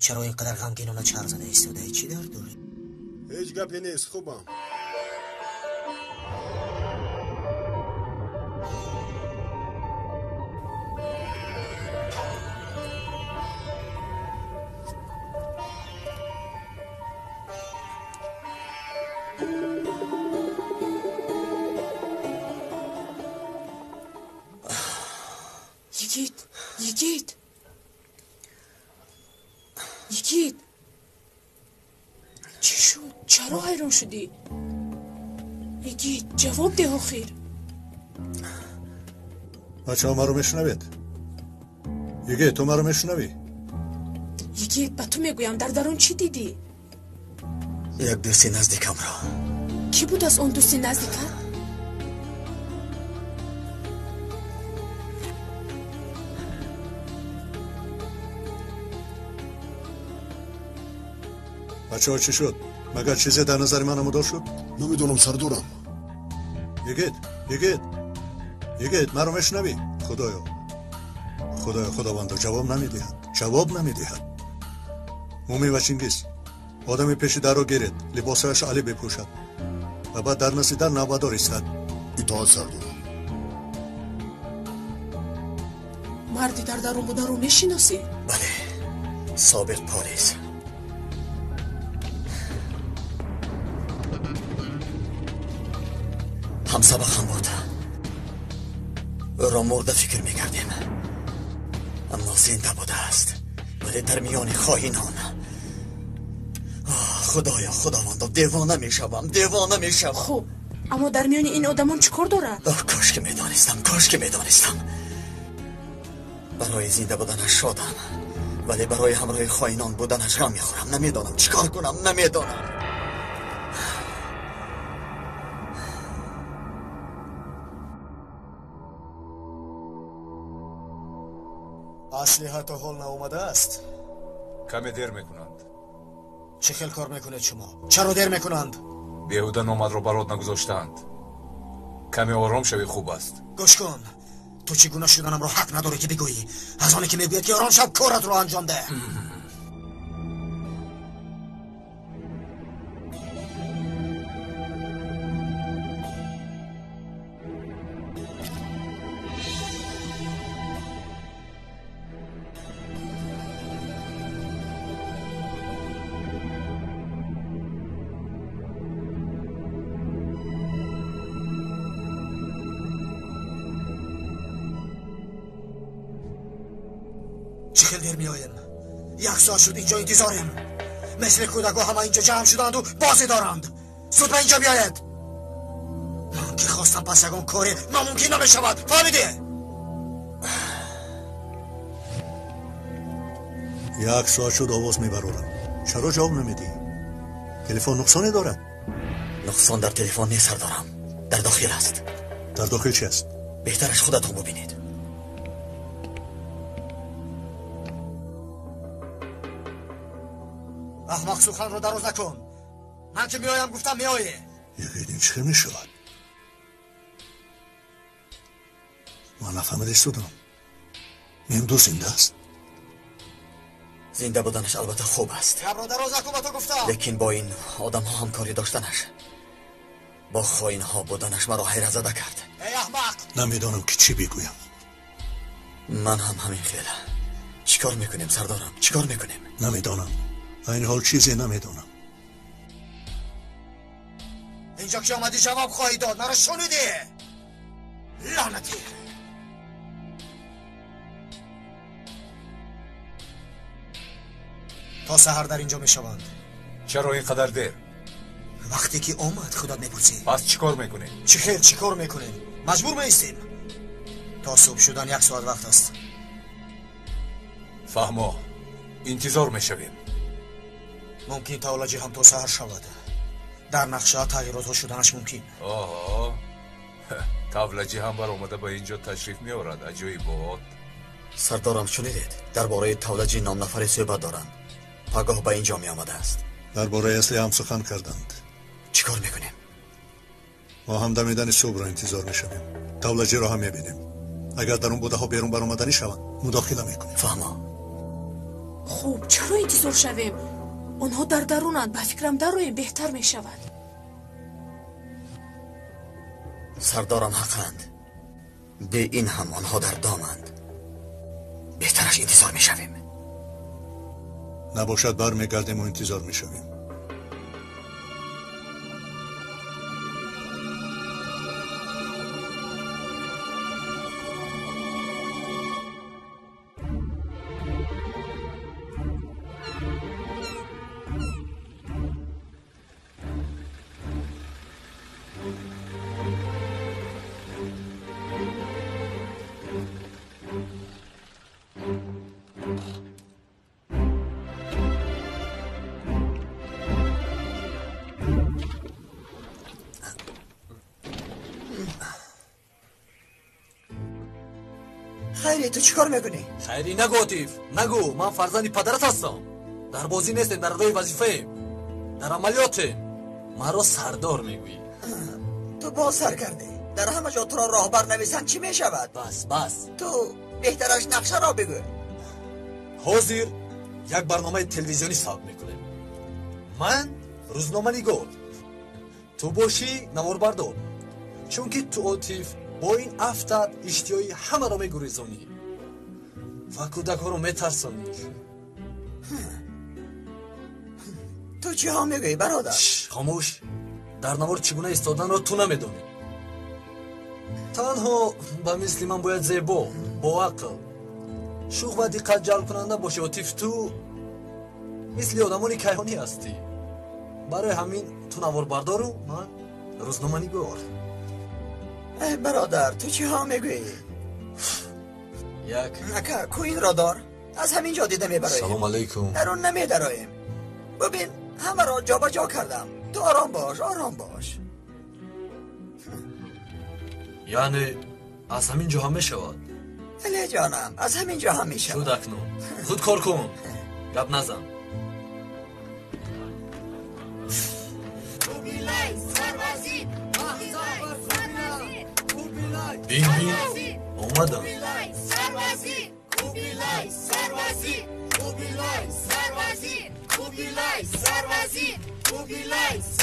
Чаро ин қадар ғамгинона чарх зада истодаӣ? Чӣ дард дорӣ? Ҳеҷ гапе нест, хубам. Йигит, Йигит, Йигит, чӣ шуд? Чаро ҳайрон шудӣ? Йигит, ҷавоб деҳ охир. Бачаҳо, маро мешунавед? Йигит, ту маро мешунавӣ? Йигит, ба ту мегӯям, дар дарун чӣ дидӣ? Як дӯсти наздикамро. Кӣ буд аз он дӯсти наздикат? Бачаҳо, чӣ шуд? Магар чизе дар назари ман намудор шуд? Намедонам, сардорам. Йигит, Йигит, Йигит, маро мешунавӣ? Худоё, Худоё, Худовандо, ҷавоб намедиҳад, ҷавоб намедиҳад. Мумин ва Чингиз, одами пеши дарро гиред, либосҳояшро Алӣ бипӯшад ва баъд дар назди дар навбатдор истад. Итоат, сардорам. Марди дар дарун бударо мешиносӣ? Бале, собиқ полис. Ҳамсабақам буд. Ӯро мурда фикр мекардем, аммо зинда будааст, вале дар миёни хоинон. Худоё, Худовандо, девона мешавам, девона мешавам. Хуб, аммо дар миёни ин одамон чӣ кор дорад? Кош ки медонистам, кош ки медонистам. Барои зинда буданаш шодам, вале барои ҳамроҳи хоинон буданаш ғам мехӯрам. Намедонам чӣ кор кунам, намедонам. Аслиҳа то ҳол наомадааст? Каме дер мекунанд. Чӣ хел кор мекунед шумо? Чаро дер мекунанд? Беҳуда номадро барот нагузоштаанд. Каме ором шавӣ хуб аст. Гӯш кун, ту чӣ гуна шуданамро ҳақ надорӣ ки бигӯӣ. Аз оне ки мегӯяд ки ором шав, коратро анҷом деҳ. Чӣ хел дер меоем? Як соат шуд инҷо интизорем. Мисли кӯдакҳо ҳама инҷо ҷамъ шуданду бозӣ доранд. Зуд ба инҷо биёед. Ман ки хостам, пас ягон коре номумкин намешавад. Фаҳмидӣ? Як соат шуд овоз мебарорам. Чаро ҷавоб намедиҳӣ? Телефон нуқсоне дорад? Нуқсон дар телефон нест, сардорам. Дар дохил аст. Дар дохил чи аст? Беҳтараш худатон бубинед. Аҳмақ, суханро дароз накун. Ман ки меоям гуфтам, меоӣ. Йигит, ин чӣ хел мешавад? Ман нафаҳмида истодам. Мемду зинда аст? Зинда буданаш албатта хуб аст. Гапро дароз накун, ба ту гуфтам. Лекин бо ин одамҳо ҳамкорӣ доштанаш, бо хоинҳо буданаш маро ҳайратзада кард. Эй аҳмақ! Намедонам ки чӣ бигӯям. Ман ҳам ҳамин хел. Чӣ кор мекунем, сардорам? Чӣ кор мекунем? Намедонам. Айни ҳол чизе намедонам. Инҷо ки омадӣ, ҷавоб хоҳӣ дод. Маро шунидӣ? Лаънатӣ! То саҳар дар инҷо мешаванд. Чаро ин қадар дер? Вақте ки омад, худат мепурсӣ. Пас чӣ кор мекунем? Чӣ хел чӣ кор мекунем? Маҷбур меистем. То субҳ шудан як соат вақт аст. Фаҳмо, интизор мешавем. Мумкин тавлаҷӣ ҳам то саҳар шавад. Дар нақша тағйиротҳо шуданаш мумкин. Оҳо, тавлаҷӣ ҳам баромада ба инҷо ташриф меорад. Аҷоибот. Сардорам, шунидед? Дар бораи тавлаҷӣ ном нафаре суҳбат доранд. Пагоҳ ба инҷо меомадааст. Дар бораи асли ҳам сухан карданд. Чӣ кор мекунем? Мо ҳам дамидани субҳро интизор мешавем. Тавлаҷиро ҳам мебинем. Агар дар он будаҳо берун баромаданӣ шаванд, мудохила мекунем. Фаҳмо. Хуб, чаро интизор шавем? Онҳо дар дарунанд, ба фикрам дароем беҳтар мешавад. Сардорам ҳақанд. Бе ин ҳам онҳо дар доманд. Беҳтараш интизор мешавем. Набошад бармегардему интизор мешавем. Хайри, ту чӣ кор мекунӣ? Хайри, нагӯ, Отиф, нагӯ. Ман фарзанди падарат ҳастам. Дар бозӣ нестем, дар адои вазифаем, дар амалиётем. Маро сардор мегӯӣ. Ту боз сар кардӣ. Дар ҳама ҷо туро роҳбар нависанд, чӣ мешавад? Бас, бас. Ту беҳтараш нақшаро бигӯ. Ҳозир як барномаи телевизионӣ сабт мекунем. Ман рӯзноманигор, ту бошӣ наворбардор, чунки ту, Отиф, бо ин афтат иштиҳои ҳамаро мегурезонӣ ва кӯдакҳоро метарсонӣ. Ту чиҳо мегӯӣ, бародар? Хомӯш. Дар навор чӣ гуна истоданро ту намедонӣ. Танҳо ба мисли ман бояд зебо, боақл, шӯх ва диққат ҷалбкунанда бошӣ. Отиф, ту мисли одамони кайҳонӣ ҳастӣ. Барои ҳамин ту наворбардору ман рӯзноманигор. Эй бародар, ту чиҳо мегӯӣ? Як ака, ку инро дор. Аз ҳамин ҷо дида мебароем. Салом алейкум. Дарун намедароем. Бубин, ҳамаро ҷобаҷо кардам. Ту ором бош, ором бош. Яъне аз ҳамин ҷо ҳам мешавад? Эле ҷонам, аз ҳамин ҷо ҳам мешавад. Шуд акнун. Зуд кор кун, гап назан. Бин, бин, омадам.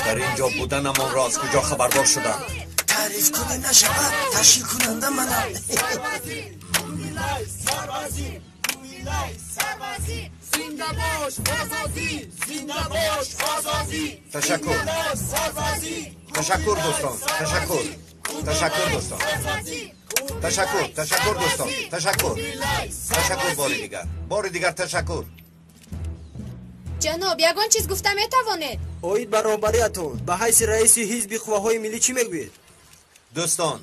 Дар ин ҷо буданамонро аз куҷо хабардор шуданд? Таъриф кунӣ нашавад, ташкил кунанда манам. Ташаккур, ташаккур дӯстон, ташаккур, ташаккур дӯстон, ташаккур, ташаккур дӯстон, ташаккур, ташаккур. Бори дигар, бори дигар ташаккур. Ҷаноб, ягон чиз гуфта метавонед? Оид ба роҳбариятон ба ҳайси раиси ҳизби қувваҳои миллӣ чӣ мегӯед? Дӯстон,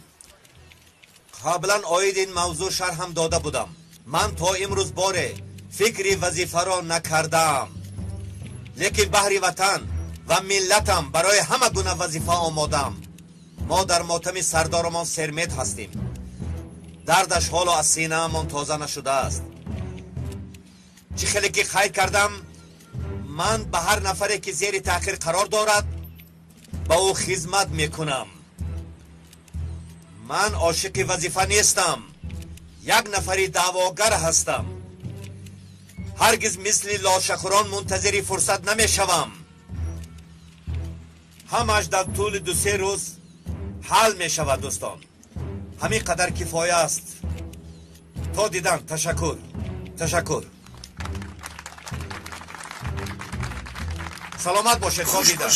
қаблан оид ин мавзӯъ шарҳам дода будам. Ман то имрӯз боре фикри вазифаро накардаам, лекин баҳри ватан ва миллатам барои ҳама гуна вазифа омодаам. Мо дар мотами сардорамон сермед ҳастем. Дардаш ҳоло аз синаамон тоза нашудааст. Чӣ хеле ки қайд кардам, ман ба ҳар нафаре ки зери таъхир қарор дорад, ба ӯ хизмат мекунам. Ман ошиқи вазифа нестам, як нафари даъвогар ҳастам. Ҳаргиз мисли лошахӯрон мунтазири фурсат намешавам. Ҳамааш дар тӯли ду-се рӯз ҳал мешавад, дӯстон. Ҳамин қадар кифоя аст. То дидан, ташаккур, ташаккур. Саломат бошед, то дидан.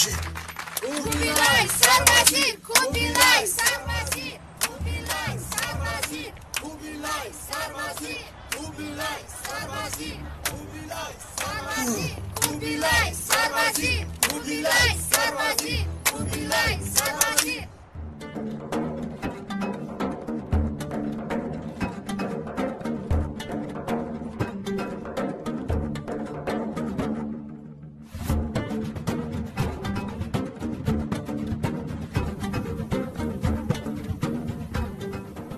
Кубилай сарвазир, Кубилай сарвазир, Кубилай сарвазир, Кубилай сарвазир, Кубилай сарвазир, Кубилай сарвазир, Кубилай сарвазир, Кубилай сарвазир, Кубилай сарвазир.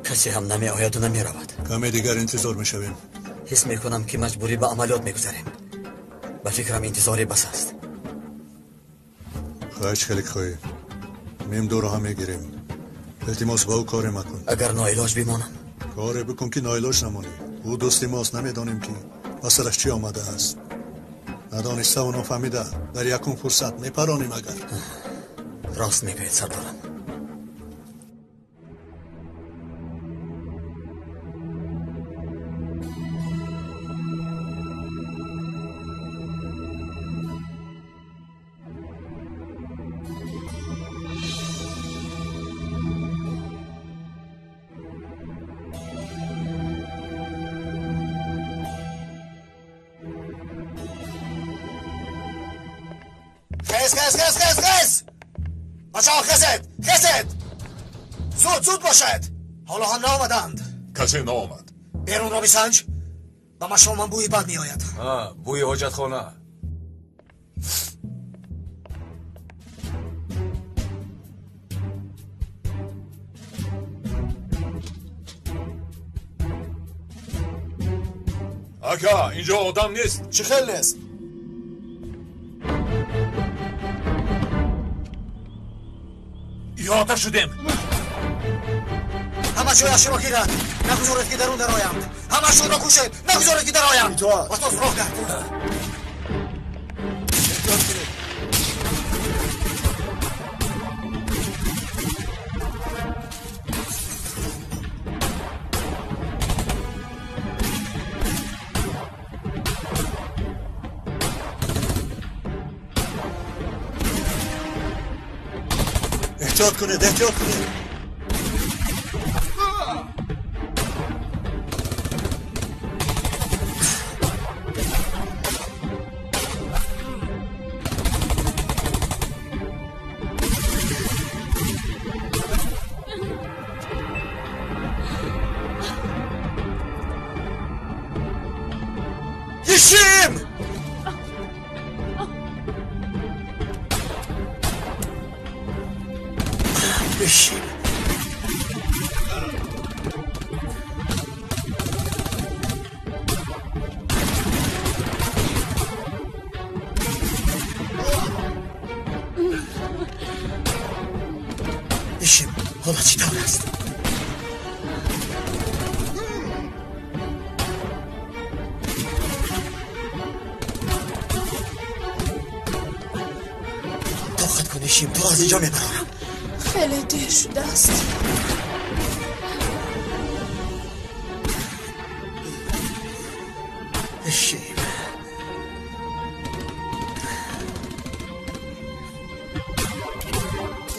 Касе ҳам намеояду намеравад. Каме дигар интизор мешавем. Ҳис мекунам, ки маҷбурӣ ба амалиёт мегузарем. Ба фикрам, интизорӣ бас аст. Хоҳиш, хеле хоҳӣ, мемдоро ҳам мегирем. Илтимос, ба ӯ коре макун. Агар ноилоҷ бимонам? Коре бикун, ки ноилоҷ намонӣ. Ӯ дӯсти мост, намедонем, ки Ба сараш чӣ омадааст? Надониставу нофаҳмида дар якум фурсат мепаронем агар. Рост мегӯед, сардорам. خز خز خز خز خز! بچه‌ها خزد خزد! زود زود باشد! ҳоло ҳам наомаданд. Касе наомад. Берунро бисанҷ. Ба машомам бӯи бад меояд. Бӯи ҳоҷатхона. Ака, инҷо одам нест. Чӣ хел нест? Иҳота шудем. Ҳама ҷояшро гирад. Нагузоред, ки дарун дароянд. Ҳамашонро кушед. Нагузоред, ки дароянд. Ватоз, роҳ гард. Эҳтиёт кунед, эҳтиёт кунед. Ишим! Ишим! Ишим, ҳоло чӣ тавр аст? Тоқат кун, Ишим, туро аз инҷо мебарорам. Хеле дер шудааст. Ишим.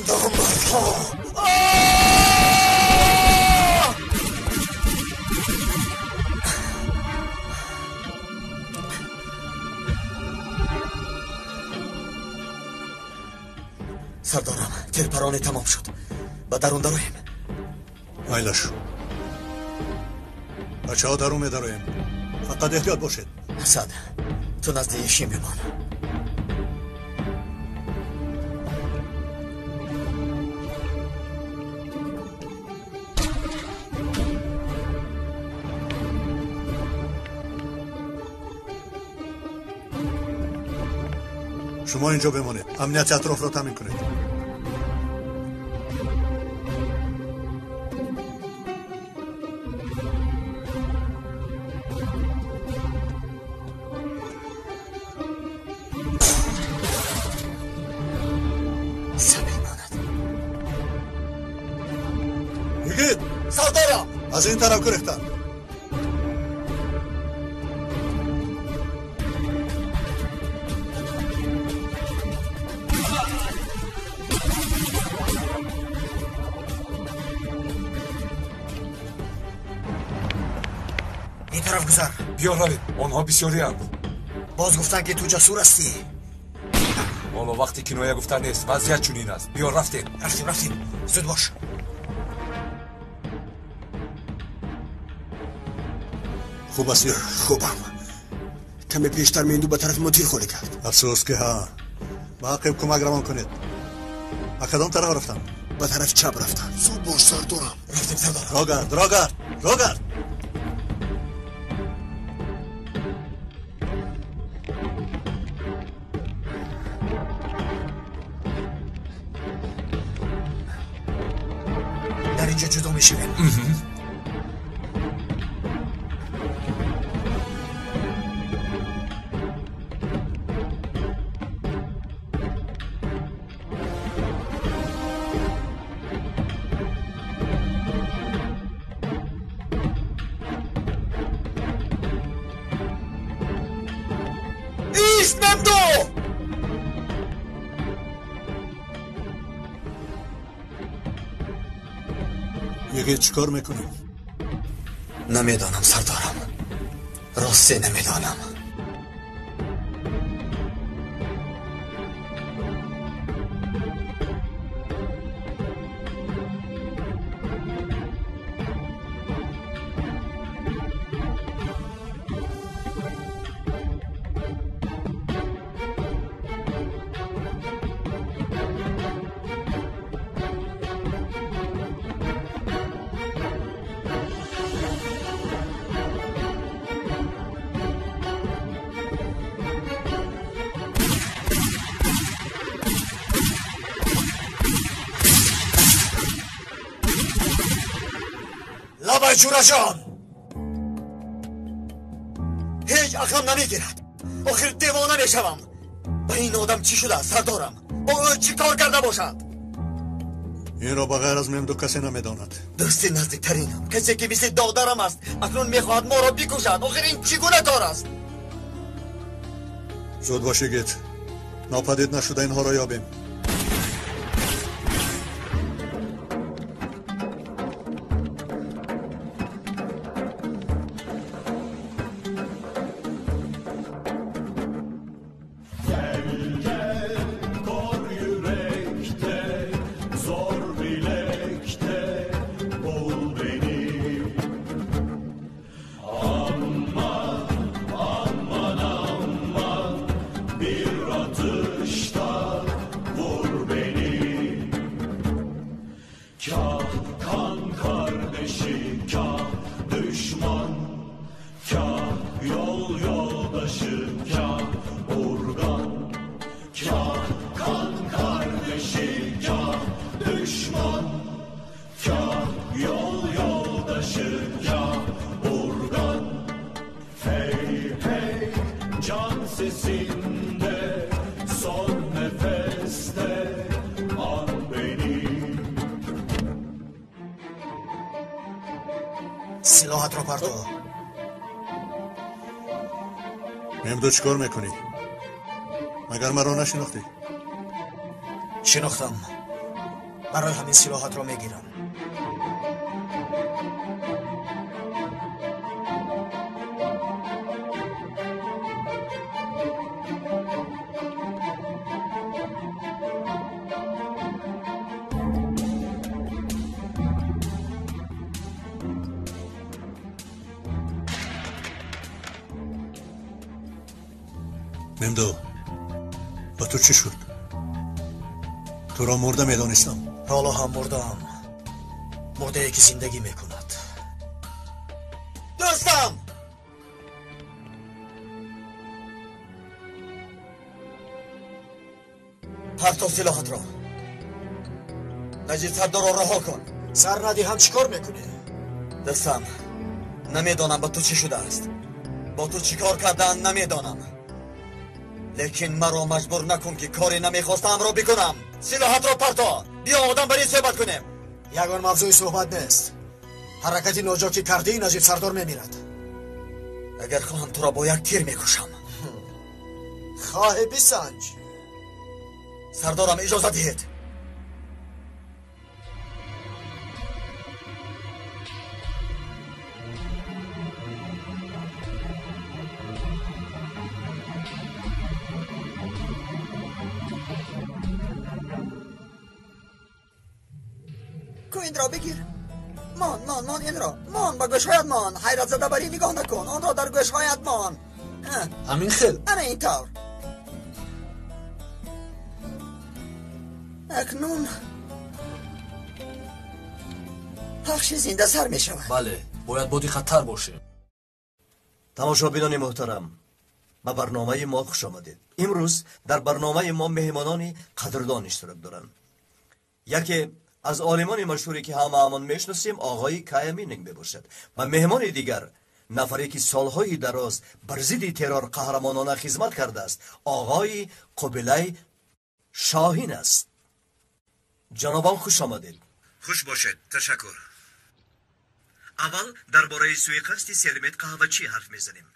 Номардҳо! Сардорам, тирпаронӣ тамом шуд. Ба дарун дароем. Майлаш. Бачаҳо, дарун медароем. Фақат эҳтиёт бошед. Асад, ту назди Ишим бимон. Шумо инҷо бимонед. Амнияти атрофро таъмин кунед. Сабил монад. Йигит! Сардорам! Аз ин тараф гурехтанд. Ин тараф гузар. Биё равем, онҳо бисёрианд. Боз гуфтанд, ки ту ҷасур ҳастӣ. Ҳоло вақти киноя гуфтан нест, вазъият чунин аст. Биё, рафтем. Рафтем, рафтем, зуд бош. Хуб астӣ? Хубам. Каме пештар Менду ба тарафи мо тир холӣ кард. Афсӯс, ки ҳа. Ба ақиб кӯмак равон кунед. Ба кадом тараф рафтанд? Ба тарафи чап рафтанд. Зуд бош, сардорам. Рафтем, сардорам. Роҳ гард, роҳ гард, роҳ гард. Дар инҷо ҷудо мешавем. Йигит, чӣ кор мекунем? Намедонам, сардорам. Росте намедонам. Ҷураҷон, ҳеҷ ақлам намегирад. Охир девона мешавам. Ба ин одам чӣ шудааст, сардорам? Бо ӯ чӣ кор карда бошад? Инро ба ғайр аз Мемду касе намедонад. Дӯсти наздиктаринам, касе ки мисли додарам аст, акнун мехоҳад моро бикушад. Охир ин чӣ гуна кор аст? Зуд бош, йигит. Нопадид нашуда инҳоро ёбем. Силоҳатро парто. Мемду, чӣ кор мекунӣ? Магар маро нашинохтӣ? Шинохтам. Барои ҳамин силоҳатро мегирам. Мемду, ба ту чӣ шуд? Туро мурда медонистам. Ҳоло ҳам мурдаам. Мурдае ки зиндагӣ мекунад. Дӯстам! Парто силоҳатро. Наҷиб сардорро раҳо кун. Сар надиҳам чӣ кор мекунӣ? Дӯстам, намедонам ба ту чӣ шудааст. Бо ту чӣ кор кардаанд намедонам. Лекин маро маҷбур накун ки коре намехостаамро бикунам. Силоҳатро парто. Биё одам бар ин суҳбат кунем. Ягон мавзӯи суҳбат нест. Ҳаракати ноҷо ки кардӣ, Наҷиб сардор мемирад. Агар хоҳам туро бо як тир мекушам. Хоҳӣ бисанҷ. Сардорам, иҷоза диҳед. Инро бигир. Мон, мон, мон инро. Мон ба гӯшҳоят мон. Ҳайратзада бар ин нигоҳ накун. Онро дар гӯшҳоят мон. Ҳамин хел. Ана ин тавр. Акнун пахши зинда сар мешавад. Бале, бояд бо диққаттар бошем. Тамошобинони муҳтарам, ба барномаи мо хуш омадед. Имрӯз дар барномаи мо меҳмонони қадрдон иштирок доранд. Яке аз олимони машҳуре ки ҳамаамон мешиносем, оғои Кая Мининг мебошад ва меҳмони дигар нафаре ки солҳои дароз бар зидди террор қаҳрамонона хизмат кардааст, оғои Қубилай Шоҳин аст. Ҷанобон, хуш омадед. Хуш бошед, ташаккур. Аввал дар бораи суиқасди Сермет қаҳвачӣ ҳарф мезанем.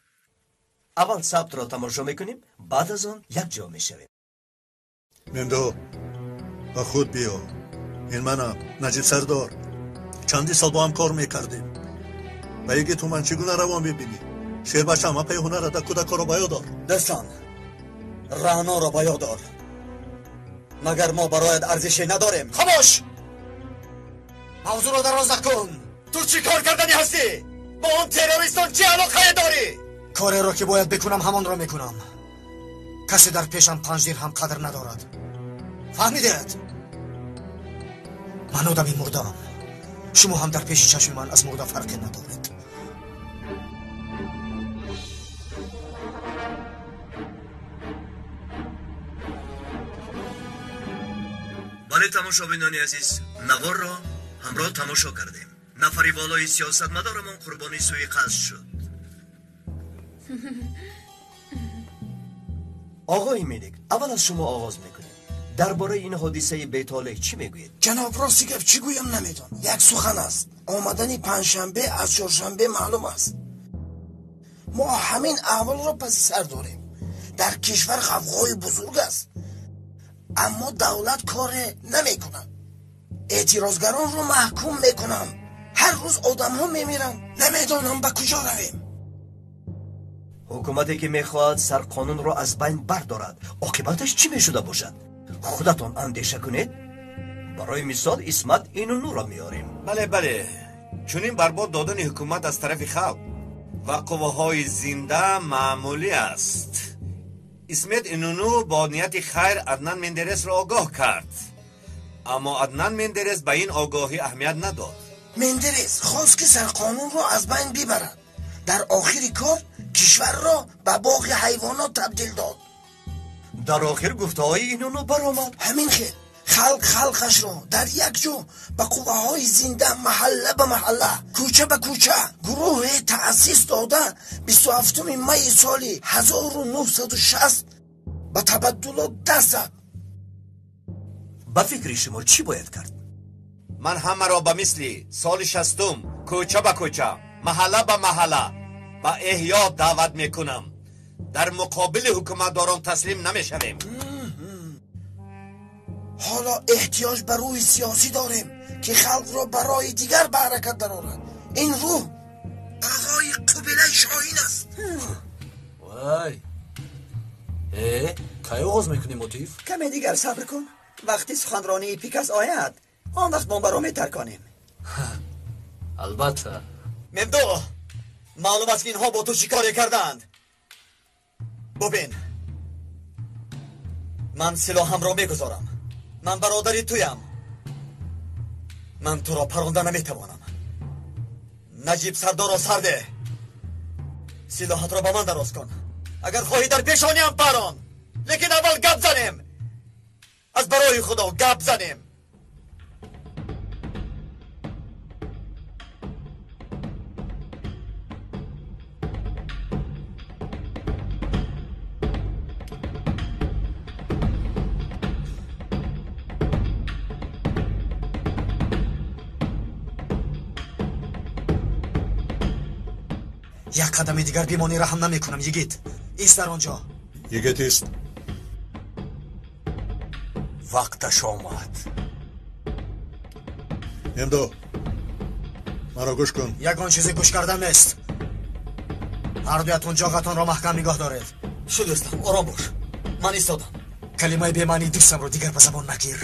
Аввал сабтро тамошо мекунем, баъд аз он якҷо мешавем. Мемду, ба худ биё. Ин манам, Наҷиб сардор. Чанди сол бо ҳам кор мекардем. Ба йигит ту ман чӣ гуна равон мебинӣ? Шербачам, апаи ҳунарата кӯдакҳоро ба ёд ор. Дӯстон, Раъноро ба ёд ор. Магар мо барояд арзише надорем? Хомӯш! Мавзӯъро дароз накун. Ту чӣ кор карданӣ ҳастӣ? Бо он террористон чӣ алоқае дорӣ? Кореро ки бояд бикунам, ҳамонро мекунам. Касе дар пешам 5 дирҳам қадр надорад. Фаҳмидед? Ман одами мурдаам. Шумо ҳам дар пеши чашми ман аз мурда фарқе надоред. Бале, тамошобинони азиз, наворро ҳамроҳ тамошо кардем. Нафари волои сиёсатмадорамон қурбони суиқасд шуд. Оғои Мелик, аввал аз шумо оғоз мекунем. Дар бораи ин ҳодисаи бетолеъ чӣ мегӯед? Ҷаноб, рости гап чӣ гӯям намедонам. Як сухан аст. Омадани панҷшанбе аз чоршанбе маълум аст. Мо ҳамин аҳволро паси сар дорем. Дар кишвар ғавғои бузург аст. Аммо давлат коре намекунад. Эътирозгаронро маҳкум мекунанд. Ҳар рӯз одамҳо мемиранд. Намедонам ба куҷо равем. Ҳукумате ки мехоҳад сарқонунро аз байн бардорад, оқибаташ чӣ мешуда бошад? Худатон андеша кунед. Барои мисол Исмат Инунуро меорем. Бале, бале. Чунин барбод додани ҳукумат аз тарафи халқ ва қувваҳои зинда маъмулӣ аст. Исмат Инуну бо нияти хайр Аднан Мендересро огоҳ кард. Аммо Аднан Мендерес ба ин огоҳӣ аҳамият надод. Мендерес хост ки сарқонунро аз байн бибарад. Дар охири кор кишварро ба боғи ҳайвонот табдил дод. Дар охир гуфтаҳои Инуну баромад. Ҳамин хел халқ халқашро дар як ҷо ба қувваҳои зинда маҳалла ба маҳалла, кӯча ба кӯча гурӯҳе таъсис дода 27 майи соли 1960 ба табаддулот даст зад. Ба фикри шумо чӣ бояд кард? Ман ҳамаро ба мисли соли 60 кӯча ба кӯча, маҳалла ба маҳалла ба эҳё даъват мекунам. Дар муқобили ҳукуматдорон таслим намешавем. Ҳоло эҳтиёҷ ба рӯҳи сиёсӣ дорем ки халқро барои дигар ба ҳаракат дарорад. Ин рӯҳ оғои қубилаи Шоҳин аст. Вай! Кай оғоз мекунем, Мотиф? Каме дигар сабр кун. Вақти суханронии Пикас ояд, он вақт бомбаро метарконем. Албатта. Мемдо, маълум аст ки инҳо бо ту чӣ коре кардаанд. Бубин, ман силоҳамро мегузорам. Ман бародари туям. Ман туро паронда наметавонам. Наҷиб сардорро сарде. Силоҳатро ба ман дароз кун. Агар хоҳӣ дар пешониам парон, лекин аввал гап занем. Аз барои Худо гап занем. Як қадами дигар бимонӣ раҳм намекунам, йигит. Ист дар он ҷо. Йигит ист. Вақташ омад. Мемдо, маро гӯш кун. Ягон чизе гӯш кардан нест. Ҳар дуятон ҷоғатонро маҳкам нигоҳ доред. Шу дӯстам, ором бош. Ман истодам. Калимаи бемаънии дӯстамро дигар ба забон нагир.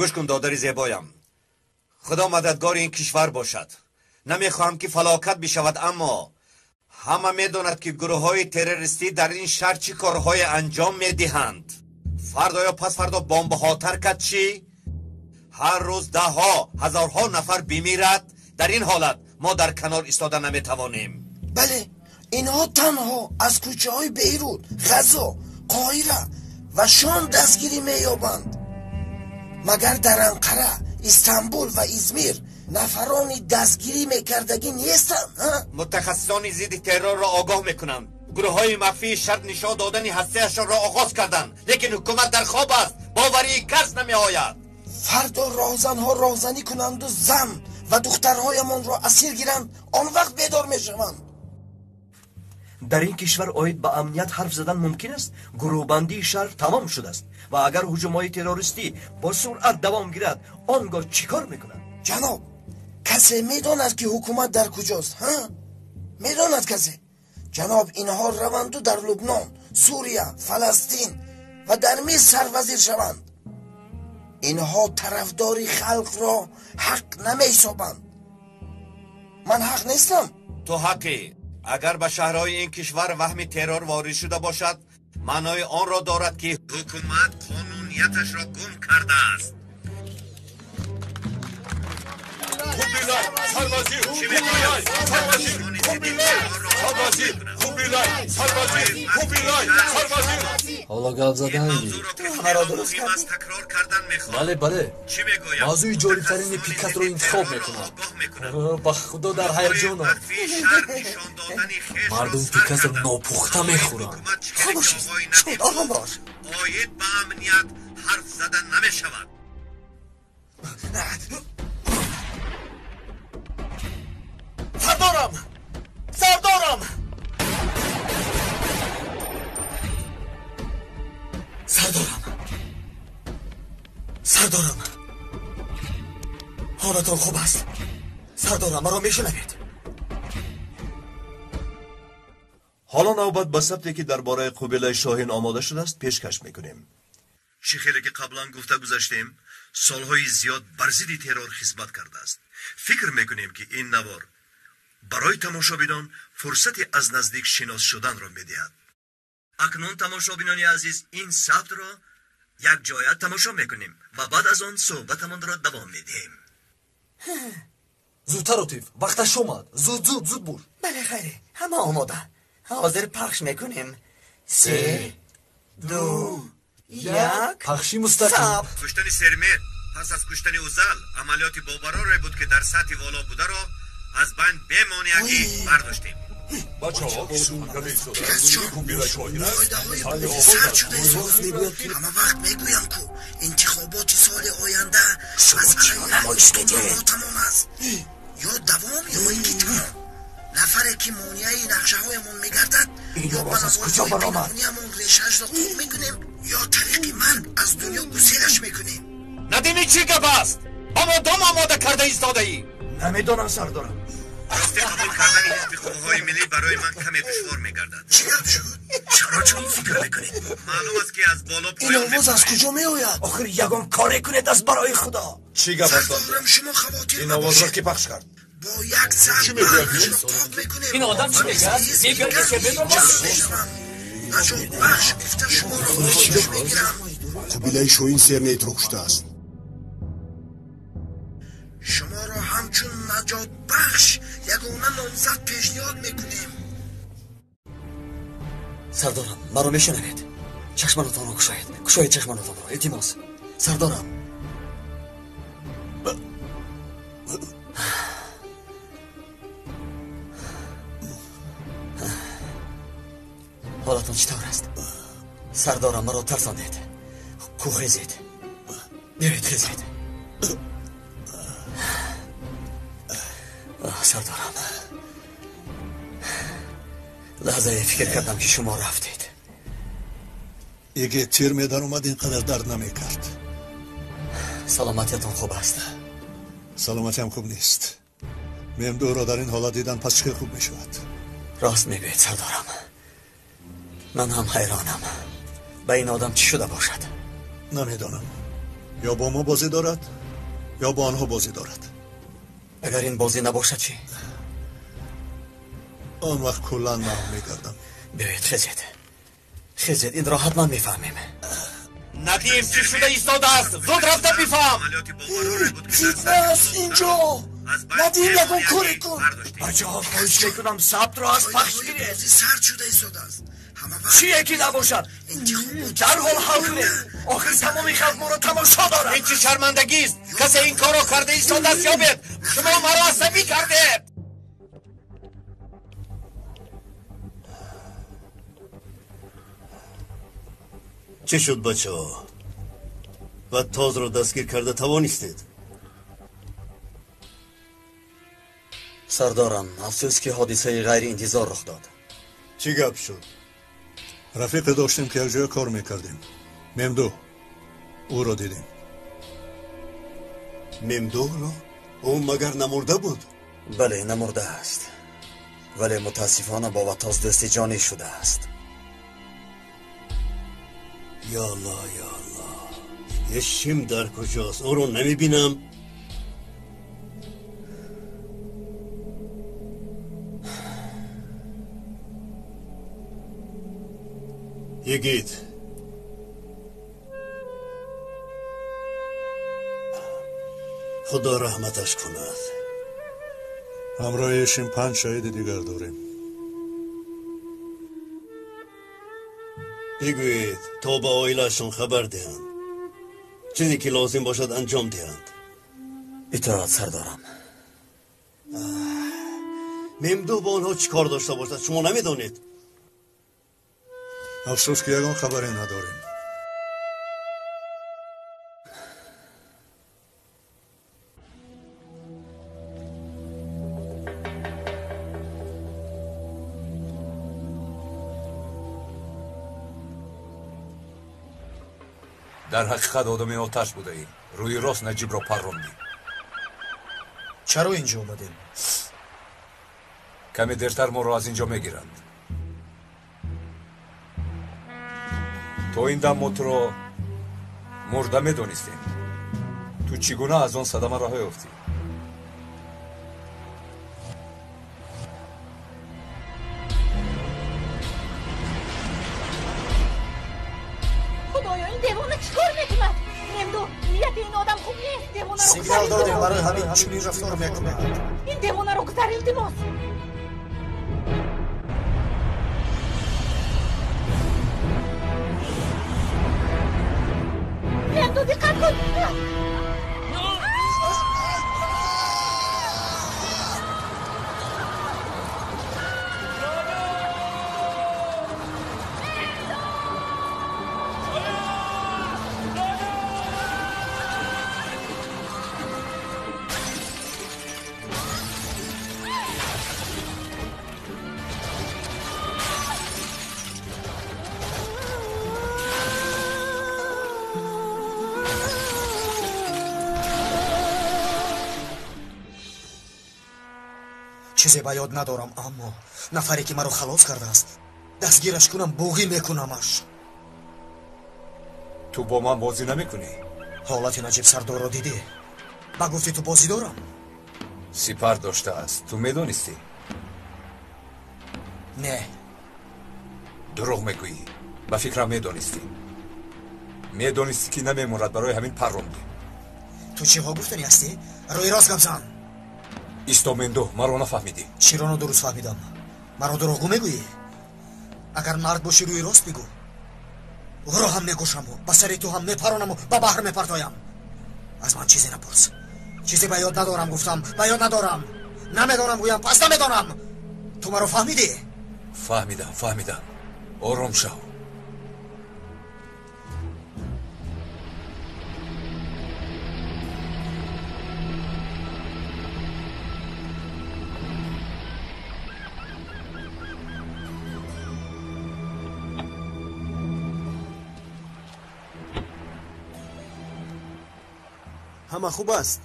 Гӯш кун, додари зебоям. Худо мададгори ин кишвар бошад. Намехоҳам ки фалокат бишавад, аммо ҳама медонад ки гурӯҳҳои террористӣ дар ин шаҳр чӣ корҳое анҷом медиҳанд. Фардо ё пасфардо бомбаҳо таркад чӣ? Ҳар рӯз даҳҳо, ҳазорҳо нафар бимирад. Дар ин ҳолат мо дар канор истода наметавонем. Бале, инҳо танҳо аз кӯчаҳои Бейрут, Ғазо, Қоҳира ва Шом дастгирӣ меёбанд. Магар дар Анқара, Истанбул ва Измир нафарони дастгирӣ мекардагӣ нестанд? Мутахассисони зидди террорро огоҳ мекунанд. Гурӯҳҳои махфии шарт нишон додани ҳастиашонро оғоз карданд, лекин ҳукумат дар хоб аст, боварии кас намеояд. Фардо роҳзанҳо роҳзанӣ кунанду зан ва духтарҳоямонро асир гиранд, он вақт бедор мешаванд. Дар ин кишвар оид ба амният ҳарф задан мумкин аст? Гурӯҳбандии шаҳр тамом шудааст ва агар ҳуҷумҳои террористӣ бо суръат давом гирад, он гоҳ чӣ кор мекунанд? Ҷаноб, касе медонад, ки ҳукумат дар куҷост? Ҳа, медонад касе? Ҷаноб, инҳо раванду дар Лубнон, Сурия, Фаластин ва дар Миср сарвазир шаванд. Инҳо тарафдори халқро ҳақ намеҳисобанд. Ман ҳақ нестам? Ту ҳаққӣ. Агар ба шаҳрҳои ин кишвар ваҳми террор ворид шуда бошад, маънои онро дорад, ки ҳукумат қонунияташро гум кардааст. Кубилай, сарвазир, Кубилай, сарвазир, Кубилай, сарвазир, Кубилай, сарвазир, Кубилай, сарвазир. Ҳоло гап задан Ту ҳамаро дуруст кардӣ? Бале, бале. Мавзӯи ҷолибтарини пикатро интихоб мекунам. Ба худо дар ҳаяҷонам. Мардум пикатро нопухта мехӯранд. Хомӯш, шуд, ором бош. Оид ба амният ҳарф зада намешавад. Сардорам! Сардорам! Сардорам! Сардорам! Ҳолатон хуб аст? Сардорам, маро мешунавед? Ҳоло навбат ба сабте, ки дар бораи Қубилаи Шоҳин омода шудааст, пешкаш мекунем. Чӣ хеле ки қаблан гуфта гузаштем, солҳои зиёд бар зидди террор хизмат кардааст. Фикр мекунем, ки ин навор барои тамошобинон фурсати аз наздик шинос шуданро медиҳад. Акнун, тамошобинони азиз, ин сабтро якҷоя тамошо мекунем ва баъд аз он суҳбатамонро давом медиҳем. Зудтар, Отиф, вақташ омад. Зуд, зуд, зуд бур. Бале, хайре, ҳама омода. Ҳозир пахш мекунем. Се, ду, як. Пахши мустақим. Куштани Сермет пас аз куштани Узал амалиёти бобароре буд, ки дар сатҳи воло бударо аз байн бемонеагӣ бардоштем. Бачаҳо, Кубилай Шоҳин аст. Сард шуда ҳама вақт мегӯям, ку интихоботи соли оянда аз намоиш медиҳед тамом аст. Ё давом, ё ин ки тамом. Нафаре, ки монеаи нақшаҳоямон мегардад, ё ба куҷо баромад? Намоишҳои решаашро қоқ мекунем, ё тариқи марг аз дунё гуселаш мекунем. Надими, чӣ гап аст? Ба мо дом омода карда истодаӣ. Намедонам, сардорам. Рости, қабул кардани ҳизби қувваҳои миллӣ барои ман каме душвор мегардад. Чӣ гап шуд? Чаро чунин фикр мекунед? Маълум аст, ки аз боло Ин овоз аз куҷо меояд? Охир ягон коре кунед, аз барои худо. Чӣ гап аст? Сардорам, шумо хавотир Ин овозро ки пахш кард? Бо як зарб қоқ мекунем. Ин одам чӣ мегӯяд? Мегӯяд, ки Сербетро Наҷотбахш гуфта шуморо оғӯш мегирам. Қубилаи Шоҳин Сернейтро куштааст. Шуморо ҳамчун наҷотбахш ягона номзад пешниҳод мекунем. Сардорам, маро мешунавед? Чашманотонро кушоед, кушоед чашманотонро, илтимос. Сардорам, ҳолатон чӣ тавр аст? Сардорам, маро тарсондед. Ку, хезед, биёед, хезед. Сардорам, лаҳзае фикр кардам, ки шумо рафтед. Еге тир медаромад, ин қадар дард намекард. Саломатиятон хуб аст? Саломатиам хуб нест. Мемдуро дар ин ҳолат дидан пас чӣ хел хуб мешавад? Рост мегӯед, сардорам, ман ҳам ҳайронам. Ба ин одам чӣ шуда бошад? Намедонам, ё бо мо бозӣ дорад, ё бо онҳо бозӣ дорад. Агар ин бозӣ набошад чӣ? Он вақт куллан маҳв мегардам. Биёед, хезед, хезед, инро ҳатман мефаҳмем. Надим, чӣ шуда истодааст? Зуд рафта бифаҳм. Фитна аст инҷо. Надим, ягон коре кун. Бачаҳо, хоҳиш мекунам, сабтро аз пахш гиред. Сард шуда истодааст. Чие ки набошад, дарҳол ҳал кунед. Охир тамоми халқ моро тамошо дорад. Ин чӣ шармандагист? Касе ин корро карда истодааст, ёбед. Шумо маро асабӣ кардед. Чӣ шуд бачаҳо? Ва тозро дастгир карда тавонистед? Сардорам, афсӯс ки ҳодисаи ғайриинтизор рух дод. Чӣ гап шуд? Рафиқе доштем ки якҷоя кор мекардем. Мемду. Ӯро дидем. Мемдуҳро? Ӯ магар намурда буд? Бале, намурда аст. Вале мутаассифона бо Ваттос дӯсти ҷонӣ шудааст. Ё Аллоҳ, ё Аллоҳ. Ешим дар куҷост? Ӯро намебинам. Йигит, Худо раҳматаш кунад. Ҳамроҳи Ешим 5 шоҳиди дигар дорем. Бигӯед то ба оилаашон хабар диҳанд. Чизе ки лозим бошад анҷом диҳанд. Итоат сардорам. Мемду бо онҳо чӣ кор дошта бошад, шумо намедонед? Афсӯс ки ягон хабаре надорем. Дар ҳақиқат одами оташ будаӣ. Рӯи рост Наҷибро паррондӣ. Чаро инҷо омадем? Каме дертар моро аз инҷо мегиранд. То ин дам мо туро мурда медонистем. Ту чӣ гуна аз он садама раҳо ёфтӣ? Худоё, ин девона чӣ кор мекунад? Мемду, нияти ин одам хуб нест. Девонаро сигнал додем, барои ҳамин чунин рафтор мекунад. Ин девонаро гузар, илтимос. Мемду, диққат кун. Чизе ба ёд надорам, аммо нафаре ки маро халос кардааст, дастгираш кунам, буғӣ мекунамаш. Ту бо ман бозӣ намекунӣ? Ҳолати Наҷиб сардорро дидӣ? Ба гуфти ту бозӣ дорам? Сипар доштааст. Ту медонистӣ? Не. Дурӯғ мегӯӣ. Ба фикрам медонистӣ. Медонистӣ ки намемонад, барои ҳамин паррондӣ. Ту чиҳо гуфтанӣ ҳастӣ? Рӯи рост гап зан. Исто, Мемду, маро нафаҳмидӣ. Чиро нодуруст фаҳмидам? Маро дурӯғгӯ мегӯӣ? Агар мард бошӣ, рӯи рост бигӯ. Ӯро ҳам мекушаму ба сари ту ҳам мепаронаму ба баҳр мепартоям. Аз ман чизе напурс. Чизе ба ёд надорам, гуфтам, ба ёд надорам. Намедонам гӯям, пас намедонам. Ту маро фаҳмидӣ? Фаҳмидам, фаҳмидам. Ором шав. Ҳама хуб аст?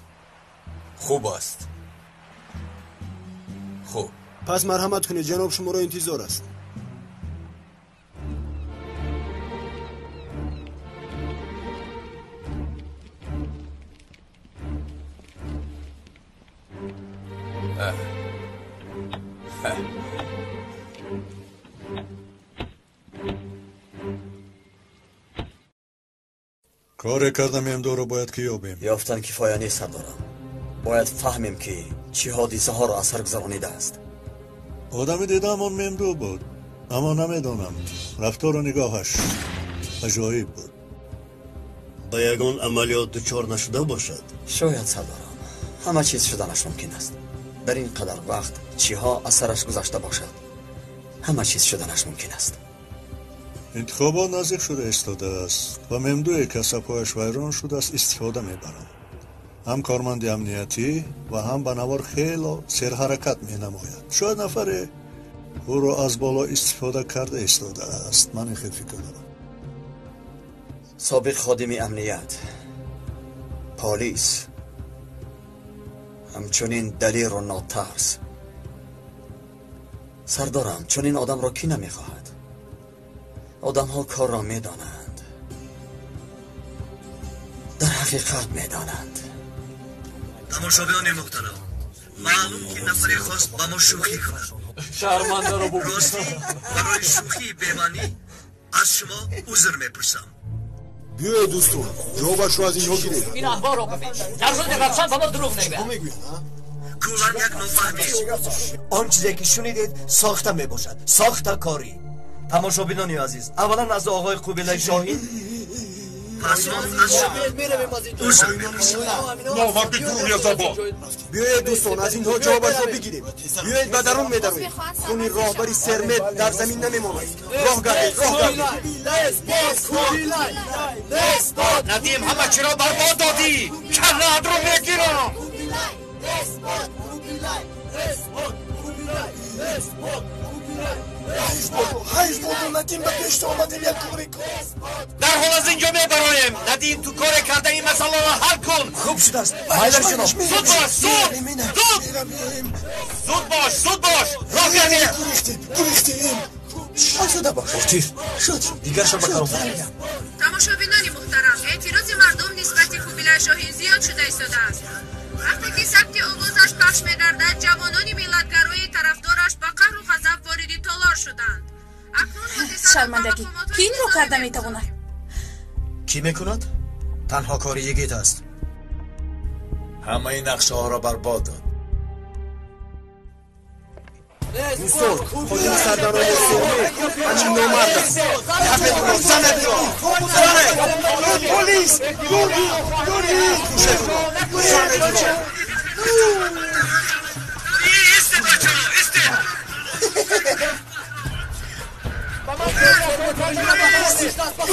Хуб аст. Хуб. Пас марҳамат кунед, ҷаноб шуморо интизор аст. Коре карда Мемдуро бояд ки ёбем. Ёфтан кифоя нест, сардорам. Бояд фаҳмем ки чӣ ҳодисаҳоро аз сар гузаронидааст. Одами дидам он Мемду буд, аммо намедонам. Рафтору нигоҳаш аҷоиб буд. Ба ягон амалиёт дучор нашуда бошад? Шояд, сардорам. Ҳама чиз шуданаш мумкин аст. Дар ин қадар вақт чиҳо аз сараш гузашта бошад, ҳама чиз шуданаш мумкин аст. Интихобот наздик шуда истодааст ва мемдуе ки асабҳояш вайрон шудааст истифода мебаранд. Ҳам корманди амниятӣ ва ҳам ба навор хело серҳаракат менамояд. Шояд нафаре ӯро аз боло истифода карда истодааст. Ман ин хел фикр дорам. Собиқ ходими амният, полис, ҳамчунин далеру нотарс. Сардорам, чунин одамро кӣ намехоҳад? Одамҳо корро медонанд, дар ҳақиқат медонанд. Тамошобинони муҳтарам, маълум ки нафаре хост ба мо шӯхӣ кунад. Шармандаро бубин. Ростӣ барои шӯхии бемаънӣ аз шумо узр мепурсам. Биёед дӯстон, ҷавобашро аз инҳо гиред. Ин аҳволро бибин. Дар рӯзи равшан ба мо дурӯғ мегӯяд. Куллан як нофаҳмист. Он чизе ки шунидед сохта мебошад, сохта корӣ. Тамошобинони азиз, аввалан аз оғои Қубилай Шоҳин, пас он аз шумо узр мепурсам. Номарди дурӯғязабон. Биёед дӯстон, аз инҳо ҷавобашро бигирем. Биёед ба дарун медароем. Хуни роҳбари сермед дар замин намемонад. Роҳ гардед, роҳ гардед. Надим, ҳама чиро барбод додӣ. Каллаатро мегирам. Ҳайф бодо, Надим, ба пешто омадем, як коре кун. Дар ҳол аз инҷо мебароем. Надим, ту коре карда ин масъаларо ҳал кун. Хуб шудааст. Майлаш ҷаноб. Зуд бош, зуд, зуд, зуд бош, зуд бош. Роҳ гардед. Гурехтем, гурехтем. Шуда бош. Отиф, шуд. Дигар шаба каром. Тамошобинони муҳтарам, эътирози мардум нисбати Қубилай Шоҳин зиёд шуда истодааст. Вақте ки сабти овозаш пахш мегардад, ҷавонони миллатгарои тарафдораш ба қаҳру ғазаб вориди толор шуданд. Шармандагӣ, кӣ инро карда метавонад? Кӣ мекунад? Танҳо кори йигит аст. Ҳамаи нақшаҳоро барбод дод. Дӯстон, ходими сардарони сермед ҳамин номард аст. Гафед ӯро, занед ӯро, занед! Полис! Гурги! Гурги! Кушед ӯро! Занед ӯро! Истед, бачаҳо, истед!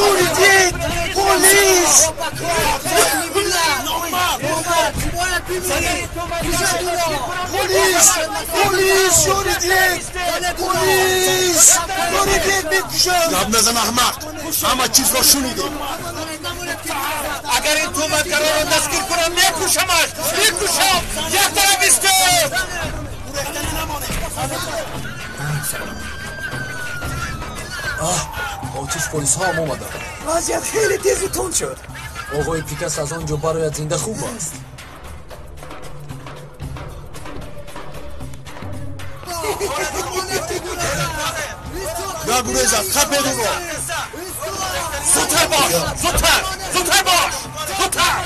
Юридит! Полис! Полис! Полис! Юридит! Полис! Юридит мекушад! Гап назан, аҳмақ! Ҳама чизро шунидем. Агар ин туҳматгароро дастгир кунам, мекушамаш! Мекушам! Як тараф истед! Отиф, полисҳо ҳам омаданд. Вазъият хеле тезу тунд шуд. Оғои Пикас аз он ҷо барояд зинда хуб аст. Нагурезад, хапед ӯро! Зудтар бош! Зудтар! Зудтар бош! Зудтар!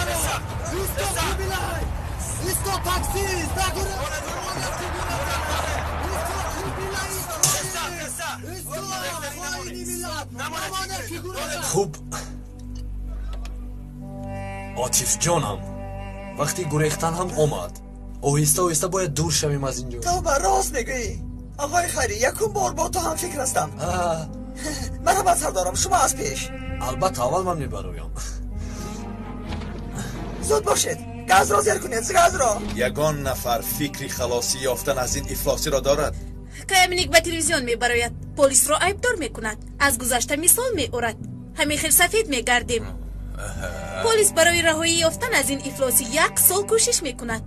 Хуб, Отиф ҷонам, вақти гурехтан ҳам омад. Оҳиста оҳиста бояд дур шавем аз ин ҷо. Тавба, рост мегӯӣ. Оғои Хайрӣ, якум бор бо ту ҳамфикр ҳастам. Марҳамат сардорам, шумо аз пеш. Албатта, аввал ман мебароям. Зуд бошед, газро зер кунед, газро. Ягон нафар фикри халосӣ ёфтан аз ин ифлосиро дорад? Каямник ба телевизион мебарояд, полисро айбдор мекунад, аз гузашта мисол меорад. Ҳамин хел сафед мегардем. Полис барои раҳоӣ ёфтан аз ин ифлосӣ як сол кӯшиш мекунад.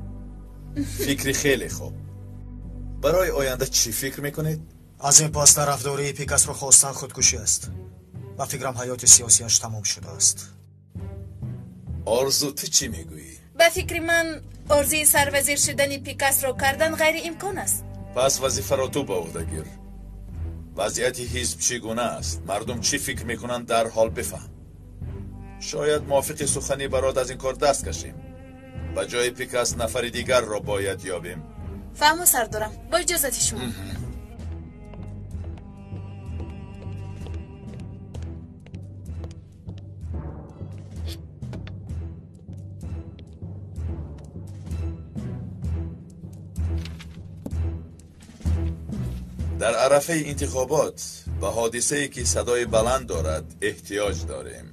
Фикри хеле хуб. Барои оянда чӣ фикр мекунед? Аз ин пас тарафдории Пикасро хостан худкушӣ аст. Ба фикрам ҳаёти сиёсиаш тамом шудааст. Орзу, ту чӣ мегӯӣ? Ба фикри ман, орзуи сарвазир шудани Пикасро кардан ғайриимкон аст. Пас вазифаро ту ба уҳда гир. Вазъияти ҳизб чӣ гуна аст? Мардум чӣ фикр мекунанд, дарҳол бифаҳм. Шояд мувофиқи сухани барот аз ин кор даст кашем. Ба ҷои Пикас нафари дигарро бояд ёбем. Фаҳму, сардорам, бо иҷозати шумо. Дар арафаи интихобот Ба ҳодисае ки садои баланд дорад эҳтиёҷ дорем.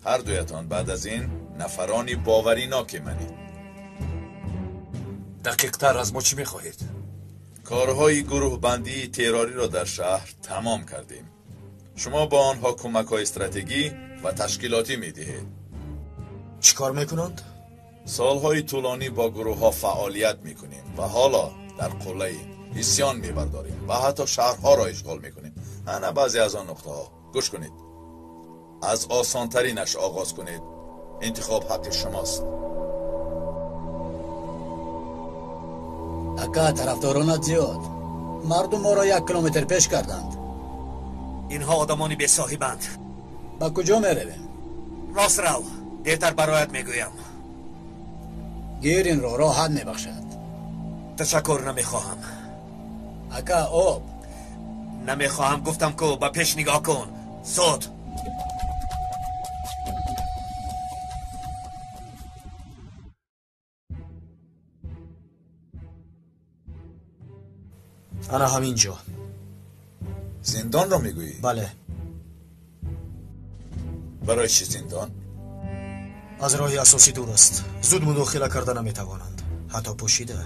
Ҳар дуятон баъд аз ин нафарони бовариноки манед. Дақиқтар аз мо чӣ мехоҳед? Корҳои гурӯҳбандии террориро дар шаҳр тамом кардем. Шумо бо онҳо кӯмакҳои стратегӣ ва ташкилотӣ медиҳед. Чӣ кор мекунанд? Солҳои тӯлонӣ бо гурӯҳҳо фаъолият мекунем ва ҳоло дар қуллаем. Исьён мебардорем ва ҳатто шаҳрҳоро ишғол мекунем. Ана баъзе аз он нуқтаҳо. Гӯш кунед. Аз осонтаринаш оғоз кунед. Интихоб ҳаққи шумост. Ака, тарафдоронат зиёд. Мардум моро 1 километр пеш карданд. Инҳо одамони бесоҳибанд. Ба куҷо меравем? Рост рав, дертар бароят мегӯям. Гир инро, роҳат мебахшад. Ташаккур, намехоҳам. Ака, об. Намехоҳам, гуфтам ку, ба пеш нигоҳ кун. Зуд. Ана ҳамин ҷо. Зиндонро мегӯӣ? Бале. Барои чӣ зиндон? Аз роҳи асосӣ дур аст. Зуд мудохила карда наметавонанд. Ҳатто пӯшида.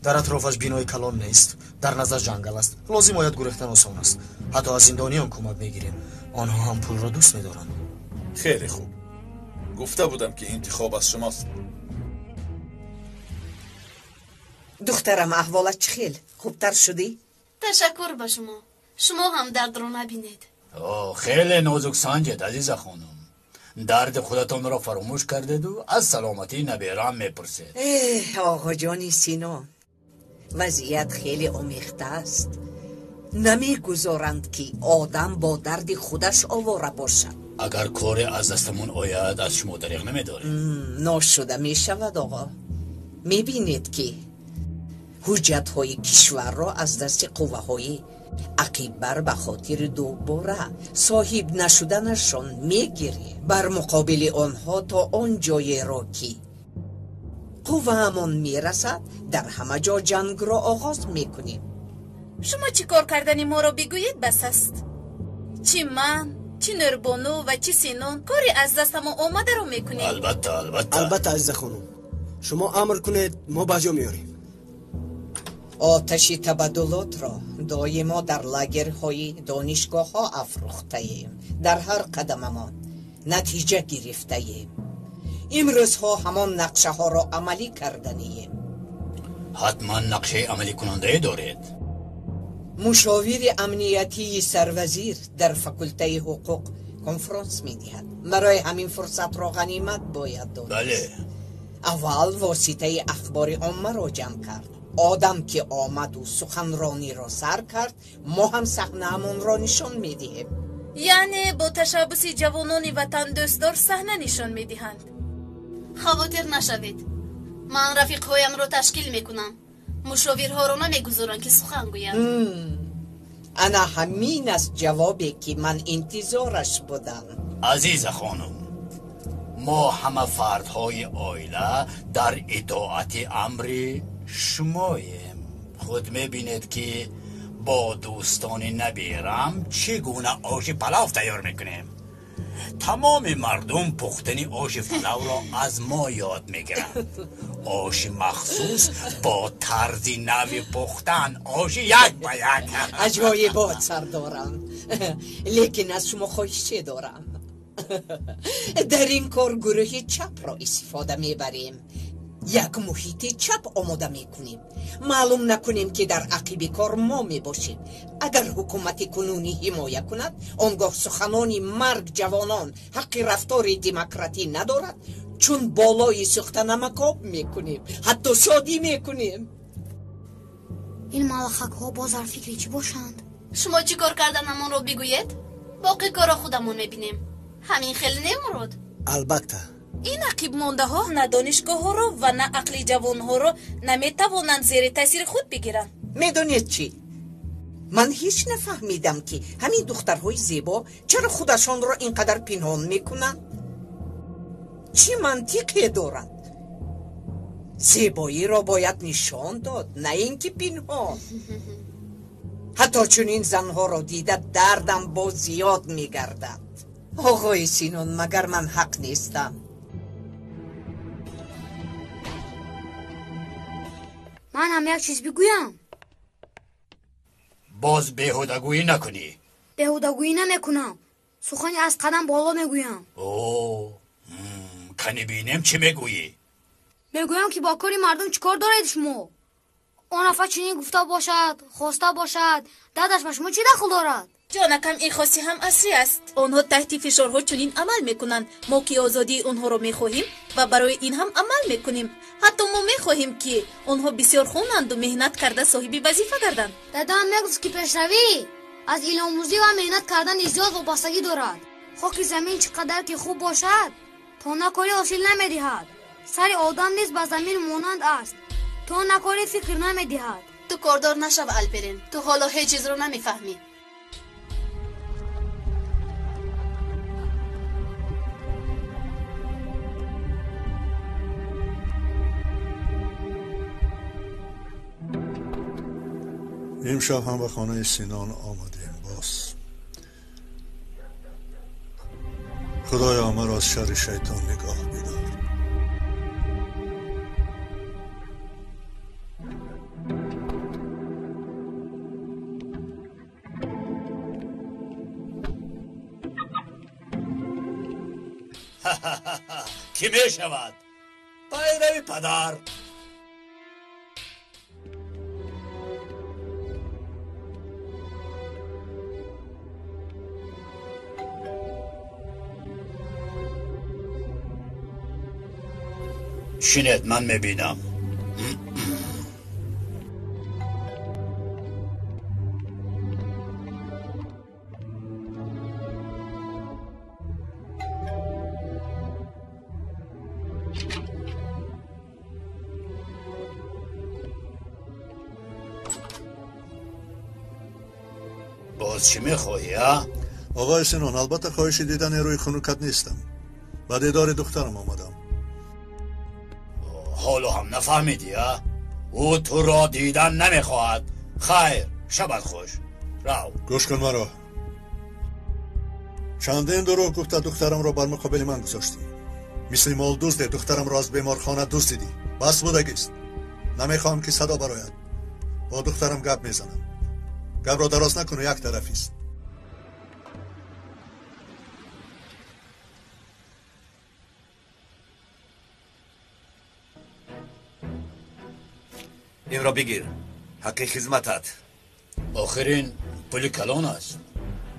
Дар атрофаш бинои калон нест. Дар назар ҷангал аст. Лозим ояд гурехтан осон аст. Ҳатто аз зиндониён кӯмак мегирем. Онҳо ҳам пулро дӯст медоранд. Хеле хуб. Гуфта будам ки интихоб аз шумост. Духтарам, аҳволат чӣ хел? Хубтар шудӣ? Ташаккур ба шумо. Шумо ҳам дардро набинед. Хеле нозук санҷед, азиза хонум. Дарди худатонро фаромӯш кардеду аз саломатии наберам мепурсед. Эҳ, оғоҷони Сино, вазъият хеле омехта аст. Намегузоранд ки одам бо дарди худаш овора бошад. Агар коре аз дастамон ояд, аз шумо дареғ намедорем. Ношуда мешавад, оғо. Мебинед ки ҳуҷҷатҳои кишварро аз дасти қувваҳои ақиббар ба хотири дубора соҳиб нашуданашон мегирем. Бар муқобили онҳо то он ҷоеро ки қувваамон мерасад, дар ҳама ҷо ҷангро оғоз мекунем. Шумо чӣ кор кардани моро бигӯед, бас аст. Чӣ ман, чӣ Нурбону ва чӣ Синон кори аз дастамон омадаро мекунем. Албатта, албатта. Албатта, азиза хонум, шумо амр кунед, мо ба ҷо меорем. Оташи табаддулотро доимо дар лагерҳои донишгоҳҳо афрӯхтаем. Дар ҳар қадамамон натиҷа гирифтаем. Имрӯзҳо ҳамон нақшаҳоро амалӣ карданием. Ҳатман нақшаи амаликунандае доред. Мушовири амниятии сарвазир дар факултаи ҳуқуқ конфронс медиҳад. Барои ҳамин фурсатро ғанимат бояд дод. Бале. Аввал воситаи ахбори оммаро ҷамъ кард. Одам ки омаду суханрониро сар кард, мо ҳам саҳнаамонро нишон медиҳем. Яъне бо ташаббуси ҷавонони ватандӯстдор саҳна нишон медиҳанд. Хавотир нашавед. Ман рафиқҳоямро ташкил мекунам. Мушовирҳоро намегузорам ки сухан гӯянд. Ана ҳамин аст ҷавобе ки ман интизораш будам. Азиза хонум, мо ҳама фардҳои оила дар итоати амри шумоем. Худ мебинед ки бо дӯстони набирам чӣ гуна оши палав тайёр мекунем. Тамоми мардум пухтани оши палавро аз мо ёд мегиранд. Оши махсус бо тарзи нави пухтан, оши як ба як. Аҷоибот, сардорам. Лекин аз шумо хоҳише дорам. Дар ин кор гурӯҳи чапро истифода мебарем. Як муҳити чап омода мекунем. Маълум накунем ки дар ақиби кор мо мебошем. Агар ҳукумати кунунӣ ҳимоя кунад, он гоҳ суханони марг ҷавонон ҳаққи рафтори демократӣ надорад, чун болои сӯхта намакоб мекунем, ҳатто шодӣ мекунем. Ин малахакҳо боз дар фикри чӣ бошанд? Шумо чӣ кор карданамонро бигӯед, боқӣ корро худамон мебинем. Ҳамин хел не, Мурод? Албатта. Ин ақибмондаҳо на донишгоҳҳоро ва на ақли ҷавонҳоро наметавонанд зери таъсири худ бигиранд. Медонед чӣ? Ман ҳеҷ нафаҳмидам ки ҳамин духтарҳои зебо чаро худашонро ин қадар пинҳон мекунанд. Чӣ мантиқе дорад? Зебоиро бояд нишон дод, на ин ки пинҳон. Ҳатто чунин занҳоро дида дардам боз зиёд мегардад. Оғои Синон, магар ман ҳақ нестам? Ман ҳам як чиз бигӯям. Боз беҳудагӯӣ накунӣ. Беҳудагӯӣ намекунам. Сухани аз қадам боло мегӯям. О, кани бинем чӣ мегӯӣ? Мегӯям ки бо кори мардум чӣ кор доред шумо? Он нафар чунин гуфта бошад, хоста бошад, дардаш ба шумо чӣ дахл дорад? Ҷонакам, ин хоси ҳам асрӣ аст. Онҳо таҳти фишорҳо чунин амал мекунанд. Мо ки озодии онҳоро мехоҳем ва барои ин ҳам амал мекунем. Ҳатто мо мехоҳем ки онҳо бисёр хонанду меҳнат карда соҳиби вазифа гарданд. Дадам мегуфт ки пешравӣ аз илмомӯзӣ ва меҳнат кардани зиёд вобастагӣ дорад. Хоки замин чӣ қадар ки хуб бошад, то накорӣ ҳосил намедиҳад. Сари одам низ ба замин монанд аст, то накорӣ фикр намедиҳад. Ту кордор нашав, Алперин. Ту ҳоло ҳеҷ чизро намефаҳмӣ. امشب هم به خانه سینان آمدیم باز. خدایا مرا از شر شیطان نگاه بدار. Кӣ мешавад? Пайрави падар. Шинед, ман мебинам. Боз чӣ мехоҳӣ, а? Оғои Синон, албатта хоҳиши дидани рӯи хунукат нестам. Ба дидори духтарам омадам. Ҳоло ҳам нафаҳмидӣ, а? Ӯ туро дидан намехоҳад. Хайр, шабат хуш. Рав. Гӯш кун маро. Чандин дурӯғ гуфта духтарамро бар муқобили ман гузоштӣ. Мисли молдузде духтарамро аз беморхона дуздидӣ. Бас будагист. Намехоҳам ки садо барояд. Бо духтарам гап мезанам. Гапро дароз накуну, як тарафист. Инро бигир. Ҳаққи хизматат. Охир ин пули калон аст.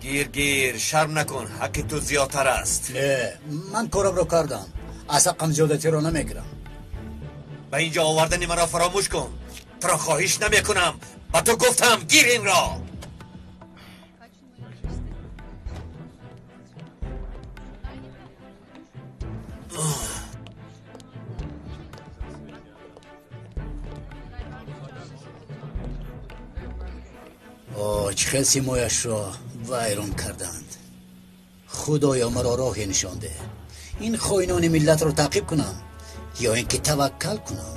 Гир, гир, шарм накун, ҳаққи ту зиёдтар аст. Не, ман корамро кардам. Аз ҳаққам зиёдатиро намегирам. Ба инҷо овардани маро фаромӯш кун. Туро хоҳиш намекунам. Ба ту гуфтам, гир инро. Чӣ хел симояшро вайрон карданд. Худоё маро роҳе нишон деҳ. Ин хоинони миллатро таъқиб кунам ё ин ки таваккал кунам.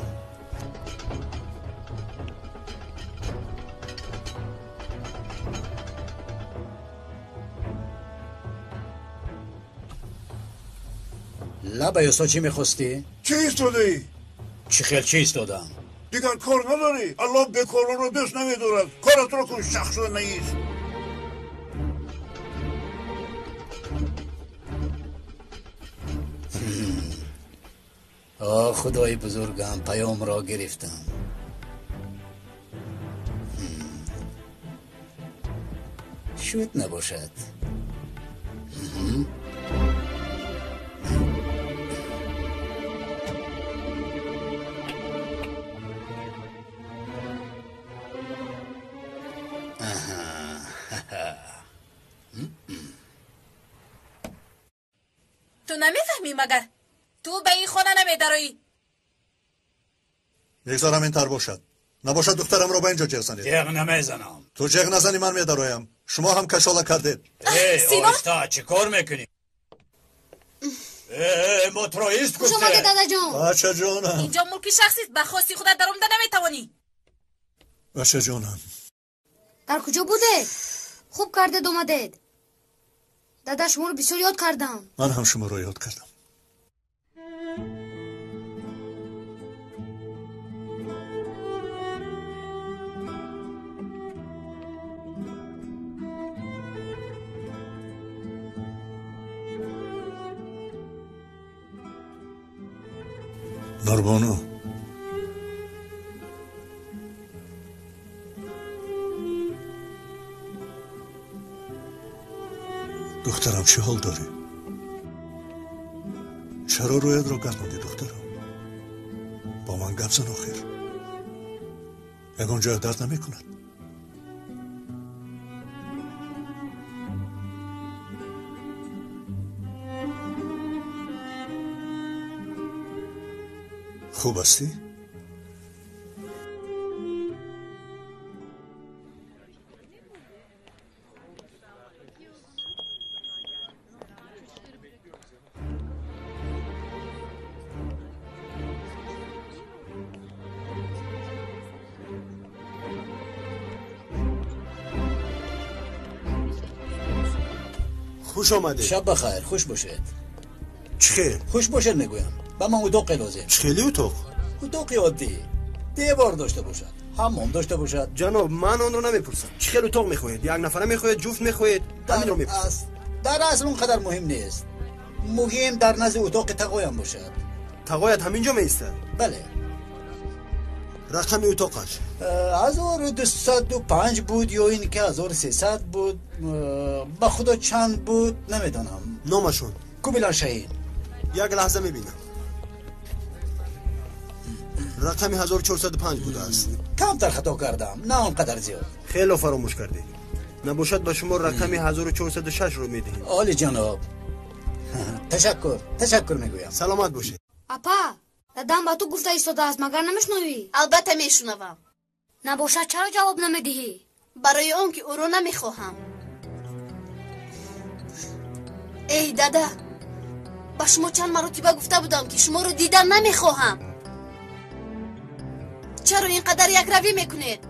Лабай усто, чӣ мехостӣ? Чӣ истодаӣ? Чӣ хел чӣ истодам? Дигар кор надорӣ? Аллоҳ бекоронро дӯст намедорад. Коратро кун, шахсро наист. О, худои бузургам, паёмро гирифтам. Шуд набошад. Ту намефаҳмӣ магар? Ту ба ин хона намедароӣ. Мегзорам ин тар бошад. Набошад духтарамро ба инҷо ҷеғ занед. Ҷеғ намезанам. Ту ҷеғ назанӣ, ман медароям. Шумо ҳам кашола кардед. Эй, оҳиста, чӣ кор мекунӣ? Мо туро ист гуфтем. Хуш омадед, дадаҷон. Бачаҷонам. Инҷо мулки шахсист, ба хости худат даромада наметавонӣ. Бачаҷонам, Дар куҷо будед? Хуб кардед омадед. Дада, шуморо бисёр ёд кардам. Ман ҳам шуморо ёд кардам. Нурбону, духтарам, чӣ ҳол дорӣ? Чаро рӯятро гардондӣ, духтарам? Бо ман гап зан охир. Ягон ҷоя дард намекунад? Хуб ҳастӣ? Хуш омадед. Шаб бахайр, хуш бошед. Чӣ хел? Хуш бошед мегӯям. Ба ман утоқе лозим. Чӣ хели утоқ? Утоқи оддӣ. Девор дошта бошад, ҳаммом дошта бошад. Ҷаноб, ман онро намепурсам. Чӣ хел утоқ мехоҳед? Як нафара мехоҳед, ҷуфт мехоҳед? Ҳаминро мепурсам. Дар асл он қадар муҳим нест. Муҳим дар назди утоқи тағоям бошад. Тағоят ҳамин ҷо меистад? Бале. Рақами утоқаш? 1205 буд ё ин ки 1300 буд. Ба худо чанд буд намедонам. Номашон? Кубилан Шаҳин. Як лаҳза мебинам. Рақами 1405 будааст. Камтар хато кардам, на он қадар зиёд. Хело фаромӯш кардед. Набошад ба шумо рақами 1406-ро медиҳем. Оли ҷаноб. Ташаккур, ташаккур мегӯям. Саломат бошед. Апа, дадам ба ту гуфта истодааст, магар намешунавӣ? Албатта мешунавам. Набошад чаро ҷавоб намедиҳӣ? Барои он ки ӯро намехоҳам. Эй дада, ба шумо чанд маротиба гуфта будам, ки шуморо дидан намехоҳам. Чаро ин қадар якравӣ мекунед?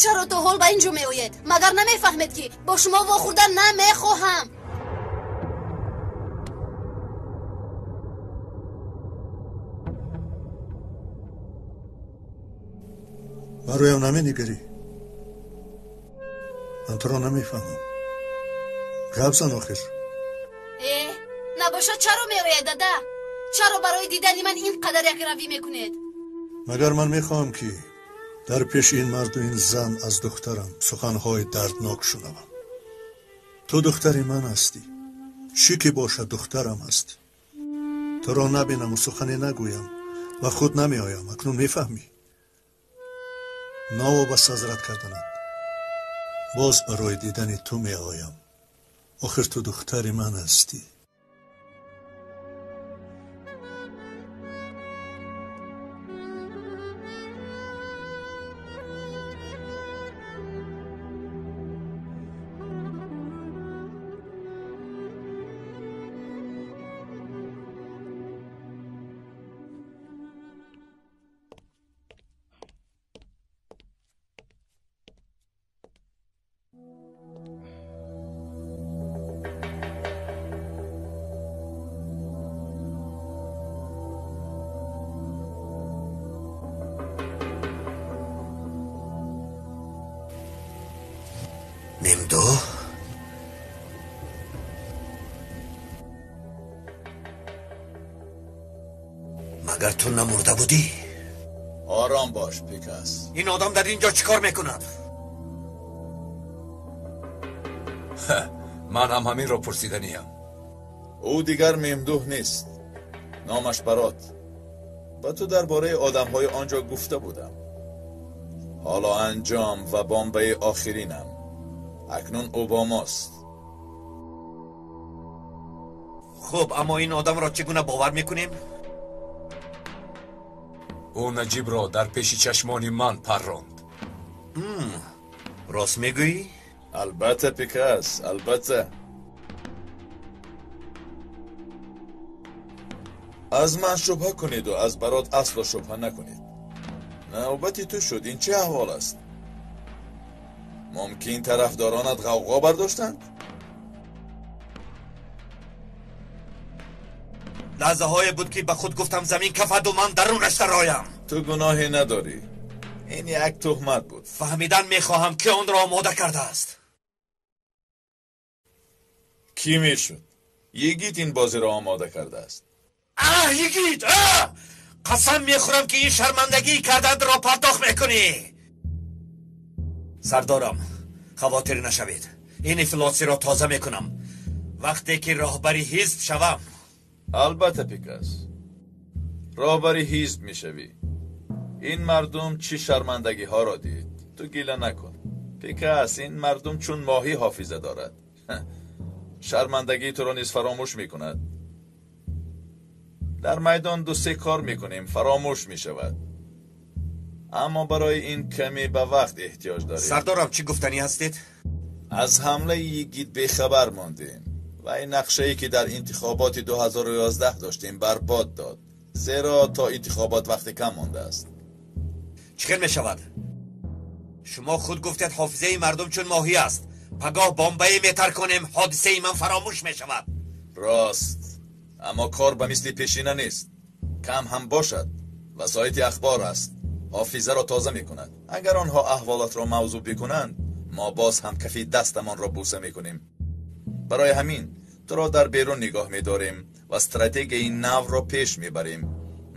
Чаро то ҳол ба ин ҷо меоед? Магар намефаҳмед, ки бо шумо вохӯрдан намехоҳам? Бароям наменигарӣ? Ман туро намефаҳмам. Гап зан охир. Э, набошад чаро меояд, дада? Чаро барои дидани ман ин қадар якравӣ мекунед? Магар ман мехоҳам, ки дар пеши ин марду ин зан аз духтарам суханҳои дарднок шунавам. Ту духтари ман ҳастӣ. Чӣ ки бошад, духтарам ҳастӣ. Туро набинаму сухане нагӯям ва худ намеоям. Акнун мефаҳмӣ? Новобаста аз рад карданат боз барои дидани ту меоям. Охир ту духтари ман ҳастӣ. Мемдо? Магар ту намурда будӣ? Ором бош, Пикас. Ин одам дар ин ҷо чӣ кор мекунад? Ман ҳам ҳаминро пурсиданиям. Ӯ дигар Мемдуҳ нест. Номаш Барот. Ба ту дар бораи одамҳои он ҷо гуфта будам. Ҳоло анҷом ва бомбаи охиринам. Акнун ӯ бо мост. Хуб, аммо ин одамро чӣ гуна бовар мекунем? Ӯ Наҷибро дар пеши чашмони ман парронд. Рост мегӯӣ? Албатта, Пикас, албатта. Аз ман шубҳа кунеду аз Барот асло шубҳа накунед. Навбати ту шуд. Ин чӣ аҳвол аст? Мумкин тарафдоронат ғавғо бардоштанд? Лаҳзаҳое буд, ки ба худ гуфтам замин кафаду ман дарунаш дароям. Ту гуноҳе надорӣ. Ин як туҳмат буд. Фаҳмидан мехоҳам, ки онро омода кардааст. Кӣ мешуд? Йигит ин бозиро омода кардааст. Аҳ, Йигит! Аҳ! Қасам мехӯрам, ки ин шармандагӣ карданро пардохт мекунӣ. Сардорам, хавотир нашавед. Ин ифлосиро тоза мекунам. Вақте ки роҳбари ҳизб шавам. Албатта, Пикас. Роҳбари ҳизб мешавӣ. Ин мардум чӣ шармандагиҳоро дид. Ту гила накун. Пикас, ин мардум чун моҳӣ ҳофиза дорад. Шармандагии туро низ фаромӯш мекунад. Дар майдон ду-се кор мекунем, фаромӯш мешавад. Аммо барои ин каме ба вақт эҳтиёҷ дорем. Сардорам, чӣ гуфтанӣ ҳастед? Аз ҳамлаи Йигит бехабар мондем ва ин нақшае, ки дар интихоботи 2011 доштем, барбод дод. Зеро то интихобот вақти кам мондааст. Чӣ хел мешавад? Шумо худ гуфтед ҳофизаи мардум чун моҳӣ аст. Пагоҳ бомбае метарконем, ҳодисаи ман фаромӯш мешавад. Рост. Аммо кор ба мисли пешина нест. Кам ҳам бошад, васоити ахбор аст. Ҳофизаро тоза мекунад. Агар онҳо аҳволотро мавзӯъ бикунанд, мо боз ҳам кафи дастамонро бӯса мекунем. Барои ҳамин туро дар берун нигоҳ медорем ва стратегияи навро пеш мебарем.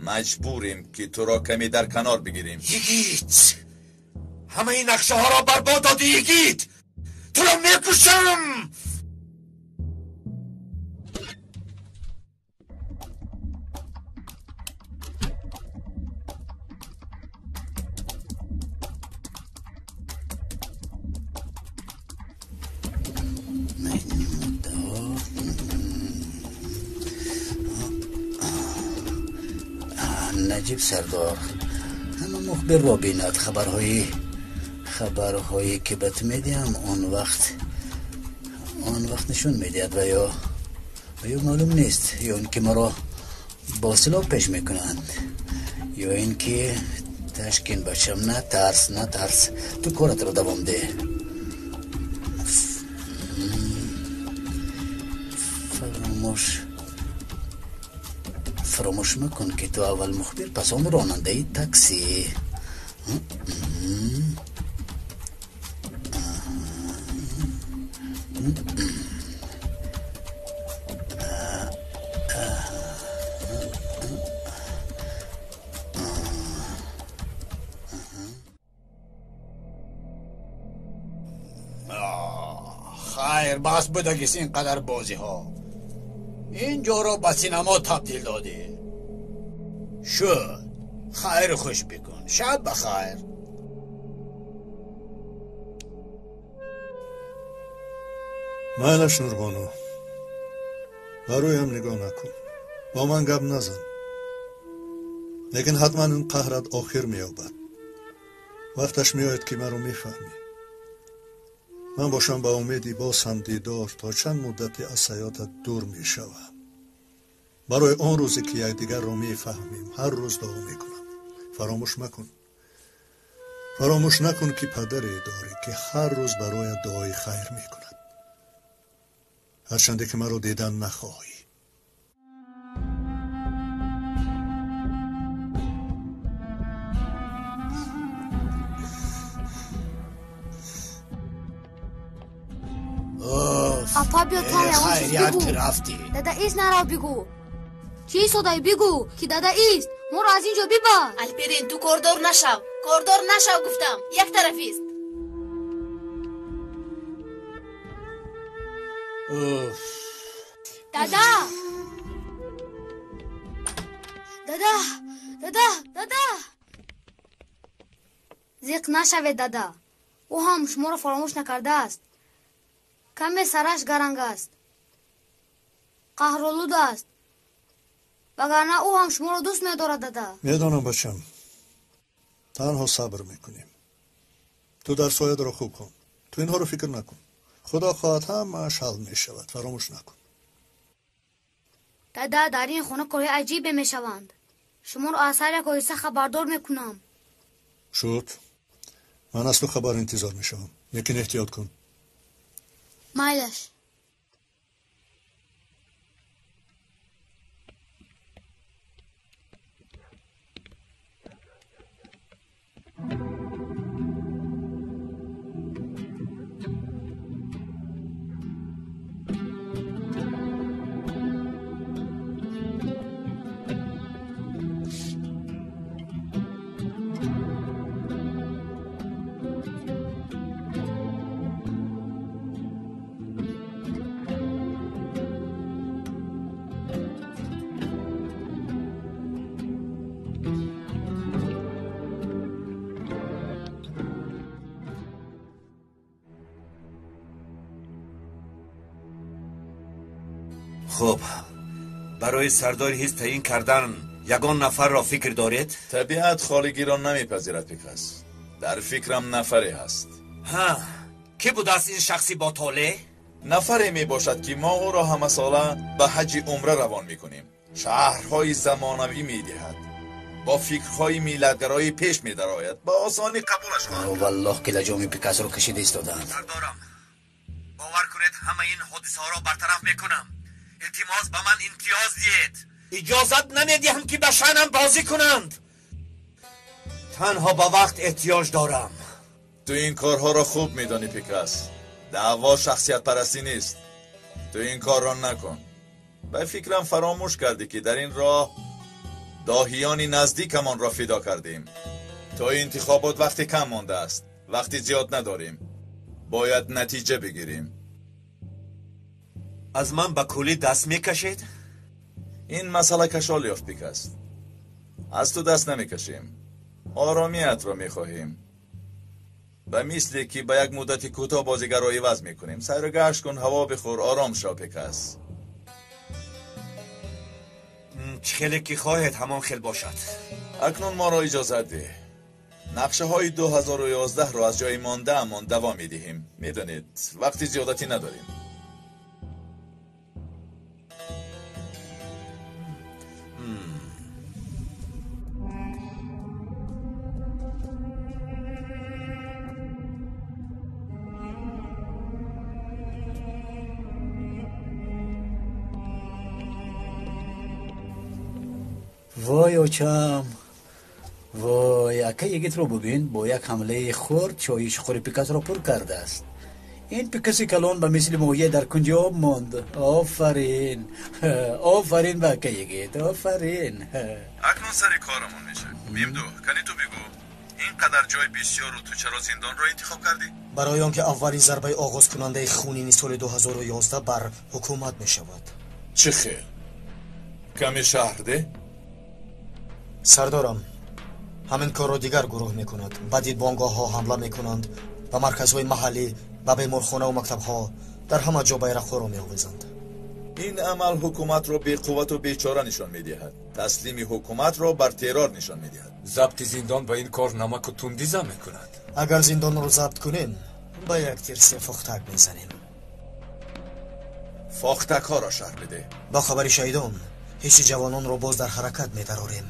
Маҷбурем, ки туро каме дар канор бигирем. Йигит! Ҳамаи нақшаҳоро барбод додӣ, Йигит! Туро мекушам! Наҷиб сардор, ҳама мухбирро бинад. Хабарҳое ки ба ту медиҳам, он вақт нишон медиҳад ва ё маълум нест, ё ин ки маро бо силоҳ пеш мекунанд, ё ин ки ташкин бачам, натарс, ту коратро давом деҳ. Фаромӯш макун, ки ту аввал мухбир, пас он ронандаи таксӣ. Хайр, бас будагист ин қадар бозиҳо. Ин ҷоро ба синемо табдил додӣ. Шуд. Хайру хуш бикун. Шаб ба хайр. Майлаш, Нурбону, ба рӯям нигоҳ накун, бо ман гап назан. Лекин ҳатман ин қаҳрат охир меёбад. Вақташ меояд, ки маро мефаҳмӣ. Ман бошам ба умеди боз ҳам дидор то чанд муддате аз ҳаётат дур мешавам. Барои он рӯзе, ки якдигарро мефаҳмем, ҳар рӯз дуо мекунам. Фаромӯш макун. Фаромӯш накун, ки падаре дорӣ, ки ҳар рӯз бароят дуои хайр мекунад. Ҳарчанде ки маро дидан нахоҳӣ. Апа, биё ту ҳам ягон чиз бигӯ. Дада ист, нарав, бигӯ. Чӣ содай, бигӯ, ки дада ист. Моро аз ин ҷо бибар. Алперин, ту кордор нашав. Кордор нашав, гуфтам. Як тарафист. Дада! Дада! Дада! Дада! Зиқ нашавед, дада. Ӯ ҳам шуморо фаромӯш накардааст. Каме сараш гаранг аст. Қаҳролуд аст. Вагарна ӯ ҳам шуморо дӯст медорад, дада. Медонам, бачам. Танҳо сабр мекунем. Ту дарсҳоятро хуб хон. Ту инҳоро фикр накун. Худо хоҳад, ҳамааш ҳал мешавад. Фаромӯш накун. Дада, дар ин хона корҳои аҷибе мешаванд. Шуморо аз ҳар як ҳодиса хабардор мекунам. Шуд. Ман аз ту хабар интизор мешавам. Lekin ehtiyot kun. Maylish. Хуб, барои сардори ҳизб таъин кардан ягон нафарро фикр доред? Табиат холигиро намепазирад, Пикас. Дар фикрам нафаре ҳаст. Ҳа, кӣ будааст ин шахси ботолеъ? Нафаре мебошад, ки мо ӯро ҳамасола ба ҳаҷи умра равон мекунем. Шаҳрҳои замонавӣ медиҳад, бо фикрҳои миллатгароӣ пеш медарояд, ба осонӣ қабулаш хоҳанд. Валлоҳ, ки лаҷоми Пикасро кашида истодаанд. Сардорам, бовар кунед, ҳама ин ҳодисаҳоро бартараф мекунам. Илтимос, ба ман имтиёз диҳед. Иҷозат намедиҳам, ки ба шаънам бозӣ кунанд. Танҳо ба вақт эҳтиёҷ дорам. Ту ин корҳоро хуб медонӣ, Пикас. Даъво шахсиятпарастӣ нест. Ту ин корро накун. Ба фикрам фаромӯш кардӣ, ки дар ин роҳ доҳиёни наздикамонро фидо кардем. То интихобот вақти кам мондааст. Вақти зиёд надорем. Бояд натиҷа бигирем. Аз ман ба куллӣ даст мекашед? Ин масъала кашол ёфт, Пикас. Аз ту даст намекашем. Оромиятро мехоҳем. Ба мисле ки ба як муддати кӯтоҳ бозигарро иваз мекунем. Сайру гашт кун, ҳаво бихӯр, ором шав, Пикас. Чӣ хеле ки хоҳед, ҳамон хел бошад. Акнун моро иҷозат деҳ. Нақшаҳои 2011-ро аз ҷои мондаамон давом медиҳем. Медонед, вақти зиёдатӣ надорем. Вой очам, вой, ака йигитро бубин, бо як ҳамлаи хурд чойи шухури Пикасро пур кардааст. Ин Пикаси калон ба мисли моҳия дар кунҷи об монд. Офарин, офарин ба ака йигит, офарин. Акнун сари корамон мешавад. Мемду, кани ту бигӯ, ин қадар ҷои бисёру ту чаро зиндонро интихоб кардӣ? Барои он ки аввалин зарбаи оғозкунандаи хунини соли 2011 бар ҳукумат мешавад. Чӣ хел? Каме шаҳр де? Сардорам, ҳамин корро дигар гурӯҳ мекунад. Ба дидбонгоҳҳо ҳамла мекунанд, ба марказҳои маҳаллӣ, ба беморхонаву мактабҳо, дар ҳама ҷо байрақҳоро меовезанд. Ин амал ҳукуматро беқуввату бечора нишон медиҳад. Таслими ҳукуматро бар террор нишон медиҳад. Забти зиндон ба ин кор намаку тундӣ зам мекунад. Агар зиндонро забт кунем, ба як тир се фохтак мезанем. Фохтакҳоро шарҳ бидеҳ. Бо хабари шаҳидон ҳисси ҷавононро боз дар ҳаракат медарорем.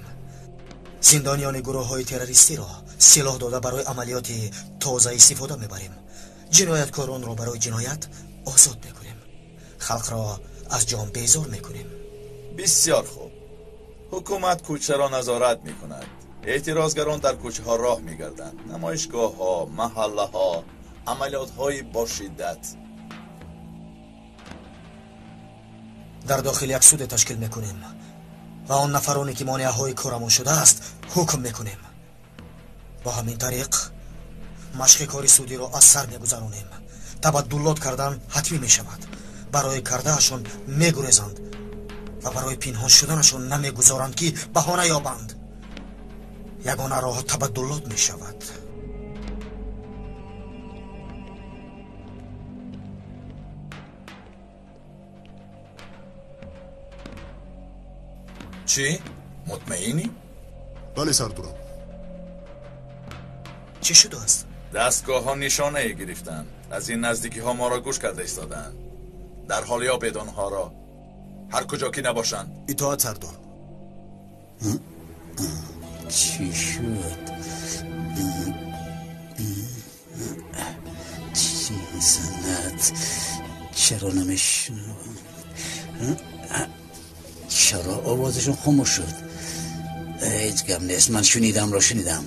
Зиндониёни гурӯҳҳои террористиро силоҳ дода барои амалиёти тоза истифода мебарем. Ҷинояткоронро барои ҷиноят озод мекунем. Халқро аз ҷон безор мекунем. Бисёр хуб. Ҳукумат кӯчаро назорат мекунад. Эътирозгарон дар кӯчаҳо роҳ мегарданд. Намоишгоҳҳо, маҳаллаҳо, амалиётҳои бо шиддат. Дар дохил як суде ташкил мекунем ва он нафароне ки монеаҳои корамон шудааст ҳукм мекунем. Бо ҳамин тариқ машқи кори судиро аз сар мегузаронем. Табаддулот кардан ҳатмӣ мешавад. Барои кардаашон мегурезанд ва барои пинҳон шуданашон намегузоранд, ки баҳона ёбанд. Ягона роҳ табаддулот мешавад. Чӣ? Мутмаинӣ? Бале, сардорам. Чӣ шудааст? Дастгоҳҳо нишонае гирифтанд. Аз ин наздикиҳо моро гӯш карда истодаанд. Дар ҳол ёбед онҳоро, ҳар куҷо ки набошанд. Итоат, сардор. Чӣ шуд? мезанад? Чаро намешунавам? Чаро овозашон хомӯш шуд? Ҳеҷ гап нест, ман шунидамро шунидам.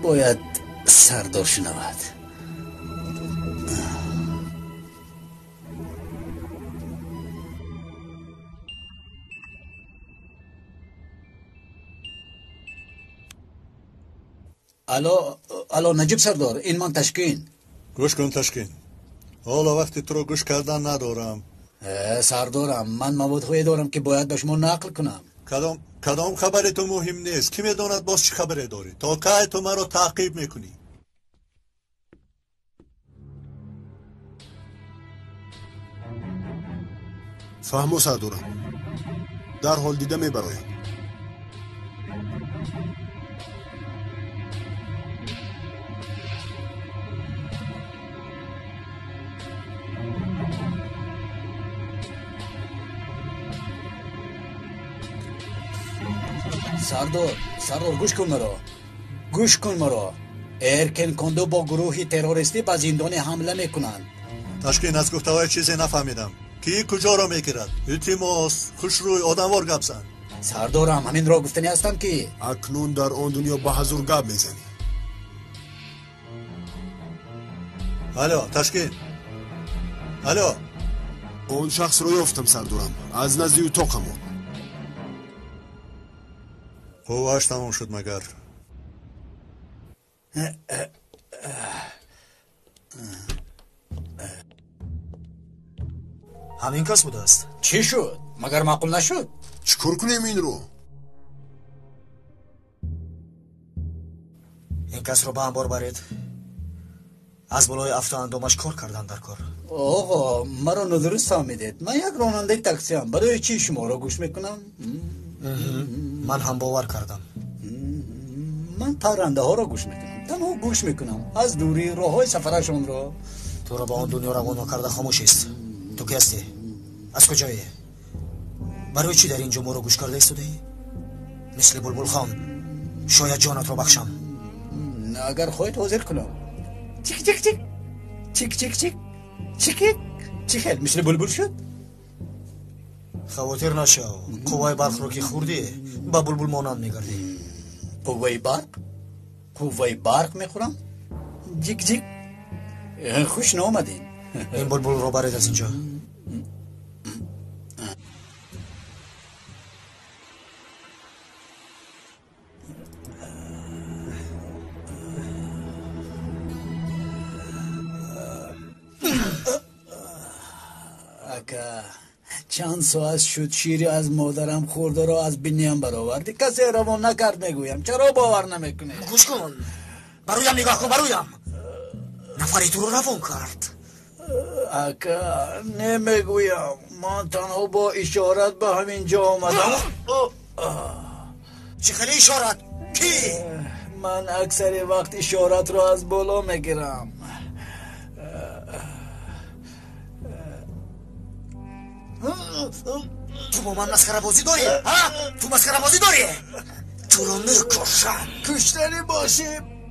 Бояд сардор шунавад. Алло, алло, Наҷиб сардор, ин ман Ташкин. Гӯш кун, Ташкин, ҳоло вақти туро гӯш кардан надорам. Сардорам, ман маводҳое дорам, ки бояд ба шумо нақл кунам. Кадом хабари ту муҳим нест. Кӣ медонад боз чӣ хабаре дорӣ? То кай ту маро таъқиб мекунӣ? Фаҳмо, сардорам, дарҳол дида мебароям. Сардор, сардор, гӯш кун маро, гӯш кун маро. Эркен Кондо бо гурӯҳи террористӣ ба зиндоне ҳамла мекунанд. Ташкин, аз гуфтаҳои чизе нафаҳмидам. Кӣ куҷоро мегирад? Илтимос, хушрӯй, одамвор гап зан. Сардорам, ҳаминро гуфтанӣ ҳастам, ки акнун дар он дунё ба ҳазур гап мезанӣ. Алло, Ташкин, алло. Он шахсро ёфтам, сардорам, аз назди утоқамон. Қуввааш тамом шуд магар? Ҳамин кас будааст. Чӣ шуд? Магар маъқул нашуд? Чӣ кор кунем инро? Ин касро ба анбор баред. Аз болои афтоандомаш кор кардан дар кор. Оғо, маро нодуруст фаҳмидед. Ман як ронандаи таксиам. Барои чӣ шуморо гӯш мекунам? Ман ҳам бовар кардам. Ман паррандаҳоро гӯш мекунам, танҳо гӯш мекунам, аз дурӣ роҳҳои сафарашонро. Туро ба он дунё равона карда хомӯш аст. Ту ки ҳастӣ? Аз куҷое? Барои чӣ дар ин ҷо моро гӯш карда истодаӣ? Мисли Булбулхон, шояд ҷонатро бахшам. Агар хоҳед, ҳозир кунам. Чик чик чик чик чик чик чик. Чӣ хел мисли булбул шуд? Хавотир нашав, қувваи барқро ки хӯрдӣ, ба булбул монанд мегардӣ. Қувваи барқ? Қувваи барқ мехӯрам? Ҷик ҷик. Хуш наомадед. Ин булбулро баред аз инҷо. Ака, чанд соат шуд шири аз модарам хӯрдаро аз биниям баровардӣ. Касе равон накард, мегӯям. Чаро бовар намекунед? Гӯш кун, бароям нигоҳ кун, бароям. Нафаре туро равон кард. Ака, намегӯям, ман танҳо бо ишорат ба ҳамин ҷо омадам. Чӣ хеле ишорат? Кӣ? Ман аксари вақт ишоратро аз боло мегирам. Ту бо ман масхарабозӣ дорӣ? Ту масхарабозӣ дорӣ? Туро мекушам. Куштанӣ бошӣ,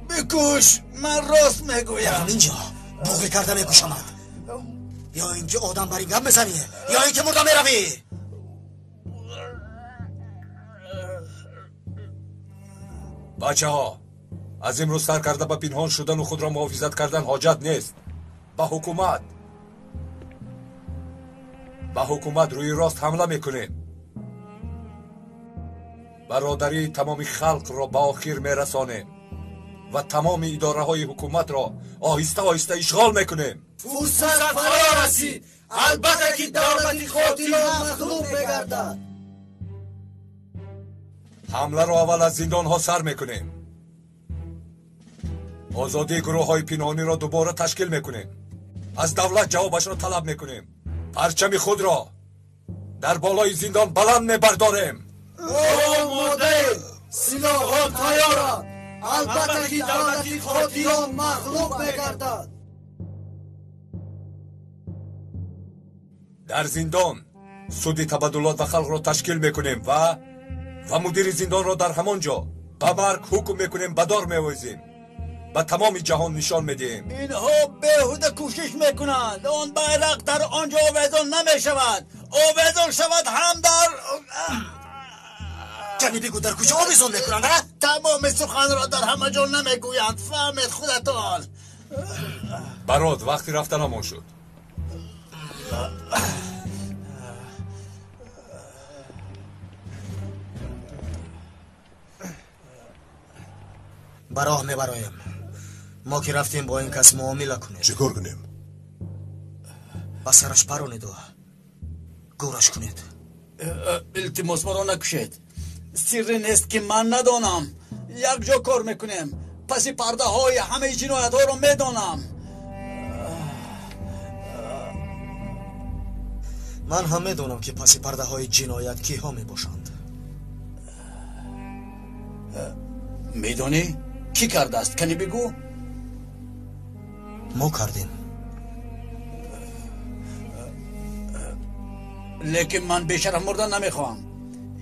бикуш. Ман рост мегӯям. Ҳаминҷо буғӣ карда мекушамад. Ё ин ки одам бар ин гап мезанӣ, ё ин ки мурда меравӣ. Бачаҳо, аз имрӯз сар карда ба пинҳон шудану худро муҳофизат кардан ҳоҷат нест. Ба ҳукумат рӯи рост ҳамла мекунем. Бародарии тамоми халқро ба охир мерасонем ва тамоми идораҳои ҳукуматро оҳиста оҳиста ишғол мекунем. Фурсат фаро расид. Албатта ки давлати қотилон мағлуб мегардад. Ҳамларо аввал аз зиндонҳо сар мекунем. Озодии гурӯҳҳои пинҳониро дубора ташкил мекунем. Аз давлат ҷавобашро талаб мекунем. Парчами худро дар болои зиндон баланд мебардорем. Омодаем, силоҳҳо тайёранд. Албатта ки давлати қотилон мағлуб мегардад. Дар зиндон суди табаддулот ва халқро ташкил мекунем ва мудири зиндонро дар ҳамон ҷо ба марг ҳукм мекунем, ба дор меовезем. ба тамоми ҷаҳон нишон медиҳем. Инҳо беҳуда кӯшиш мекунанд. Он байрақ дар он ҷо овезон намешавад. Овезон шавад ҳам дар Кани бигӯ, дар куҷо овезон мекунанд? Тамоми суханро дар ҳама ҷо намегӯянд, фаҳмед худатон. Барод, вақти рафтанамон шуд. Ба роҳ мебароем. Мо ки рафтем, бо ин кас муомила кунед. Чӣ кор кунем? Ба сараш паронеду гӯраш кунед. Илтимос, маро накушед. Сирре нест, ки ман надонам. Якҷо кор мекунем, паси пардаҳои ҳамаи ҷиноятҳоро медонам. Ман ҳам медонам, ки паси пардаҳои ҷиноят киҳо мебошанд. Медонӣ, кӣ кардааст? Кани бигӯ. Мо кардем. Лекин ман бешараф мурдан намехоҳам.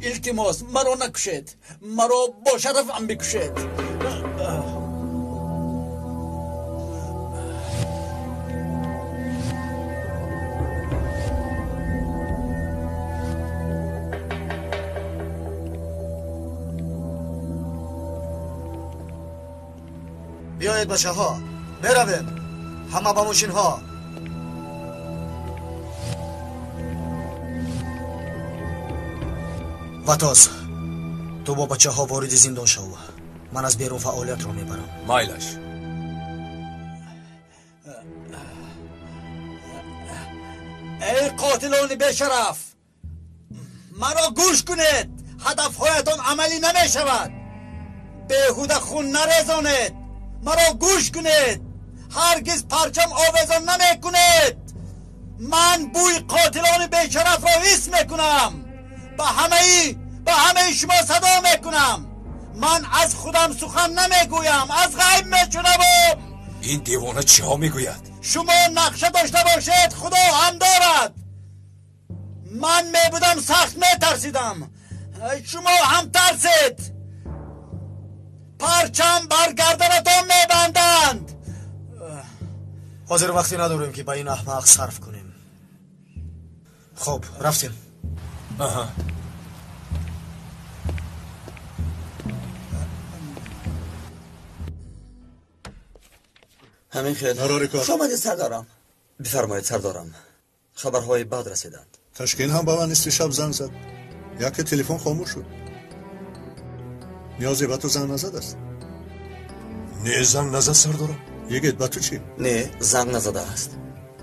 Илтимос, маро накушед, маро бо шарафам бикушед. Биёед, бачаҳо, меравем. Ҳама ба мошинҳо. Ватоз, ту бо бачаҳо вориди зиндон шав, ман аз берун фаъолиятро мебарам. Майлаш. Эй қотилони бешараф, маро гӯш кунед. Ҳадафҳоятон амалӣ намешавад. Беҳуда хун нарезонед. Маро гӯш кунед, ҳаргиз парчам овезон намекунед. Ман бӯи қотилони бешарафро ҳис мекунам. Ба ҳамаи шумо садо мекунам. Ман аз худам сухан намегӯям, аз ғайб мешунавам. Ин девона чиҳо мегӯяд? Шумо нақша дошта бошед, худо ҳам дорад. Ман мебудам, сахт метарсидам. Шумо ҳам тарсед. Парчам бар гарданатон мебанданд. Ҳозир вақте надорем, ки ба ин аҳмақ сарф кунем. Хоб, рафтем. Аҳа. Ҳамин хел. Нарори кор. Хуш омадед, сардарам. Бифармоед, сардарам, хабарҳои бад расиданд. Ташкин ҳам ба ман нисфи шаб занг зад. Яке телефон хомӯш шуд. Ниёзе ба ту занг назадааст? Не, занг назад, сардорам. Йигит, ба ту чӣ? Не, занг назадааст.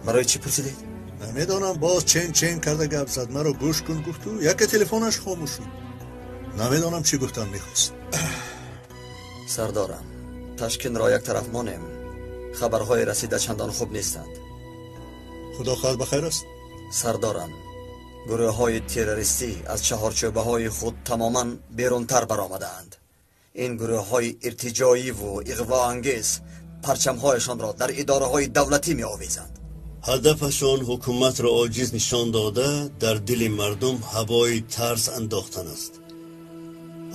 Барои чӣ пурсидед? Намедонам, боз чен чен карда гап зад. Маро гӯш кун гуфту яке телефонаш хомӯш шуд. Намедонам, чӣ гуфтан мехост. Сардорам, Ташкинро як тараф монем. Хабарҳои расида чандон хуб нестанд. Худо хоҳад, ба хайр аст. Сардорам, гурӯҳҳои террористӣ аз чаҳорчӯбаҳои худ тамоман берунтар баромадаанд. Ин гурӯҳҳои иртиҷоиву иғвоангез парчамҳояшонро дар идораҳои давлатӣ меовезанд. Ҳадафашон ҳукуматро оҷиз нишон дода, дар дили мардум ҳавои тарс андохтан аст.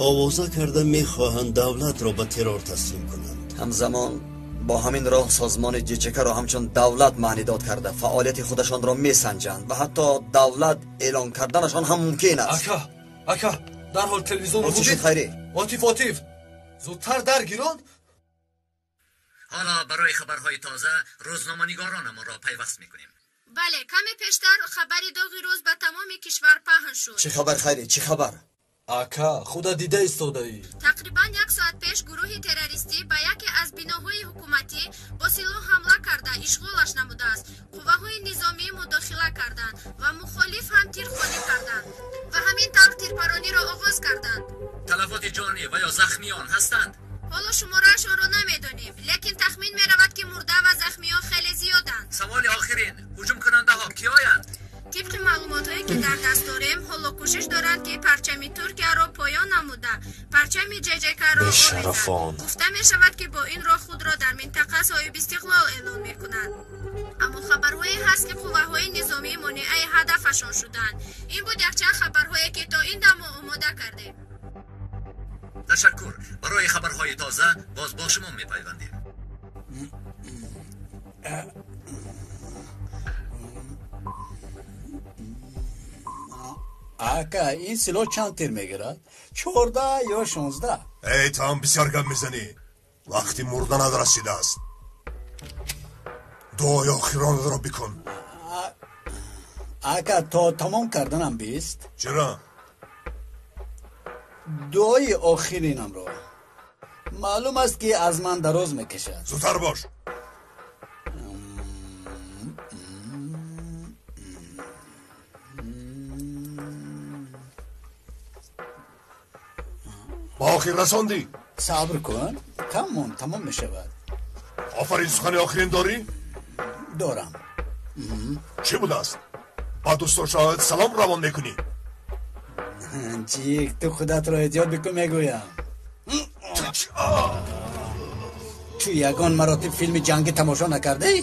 Овоза карда мехоҳанд давлатро ба террор таслим кунанд. Ҳамзамон бо ҳамин роҳ созмони ҷчк-ро ҳамчун давлат маънидод карда, фаъолияти худашонро месанҷанд ва ҳатто давлат эълон карданашон ҳам мумкин аст. Ака, ака, дарҳол телевизионро Чӣ шуд, Хайрӣ? Отиф, Отиф, зудтар даргирон. Ҳоло барои хабарҳои тоза рӯзноманигоронамонро пайваст мекунем. Бале, каме пештар хабари доғи рӯз ба тамоми кишвар паҳн шуд. Чӣ хабар, Хайрӣ, чӣ хабар? Ака, худа дида истодаӣ. Тақрибан як соат пеш гурӯҳи террористӣ ба яке аз биноҳои ҳукуматӣ бо силоҳ ҳамла карда, ишғолаш намудааст. Қувваҳои низомӣ мудохила карданд ва мухолиф ҳам тирхонӣ карданд ва ҳамин тавр тирпарониро оғоз карданд. Талафоти ҷонӣ ва ё захмиён ҳастанд? Ҳоло шумораашонро намедонем, лекин тахмин меравад, ки мурда ва захмиён хеле зиёданд. Саволи охирин: ҳуҷумкунандаҳо киёянд? Тибқи маълумотҳое, ки дар даст дорем, ҳоло кӯшиш доранд, ки парчами Туркияро поён намуда, парчами ҷҷкро Бешарафон. Гуфта мешавад, ки бо ин роҳ худро дар минтақа соҳиби истиқлол эълон мекунанд. Аммо хабарҳое ҳаст, ки қувваҳои низомӣ монеаи ҳадафашон шуданд. Ин буд якчанд хабарҳое, ки то ин дам мо омода кардем. Ташаккур. Барои хабарҳои тоза боз бо шумо мепайвандем. Ака, ин силоҳ чанд тир мегирад? 14 ё 16? Эй, ту ҳам бисёр гап мезанӣ. Вақти мурданат расидааст. Дуои охиронатро бикун. Ака, то тамом карданам 20. Чаро? Дуои охиринамро. Маълум аст, ки аз ман дароз мекашад. Зудтар бош. Ба охир расондӣ? Сабр кун, кам монд, тамом мешавад. Офарин, сухани охирин дорӣ? Дорам. Чӣ будааст? Ба дӯстон шоҳид салом равон мекунӣ? Ҷик, ту худатро эҳтиёт бикун, мегӯям. Ту ягон маротиб филми ҷангӣ тамошо накардаӣ?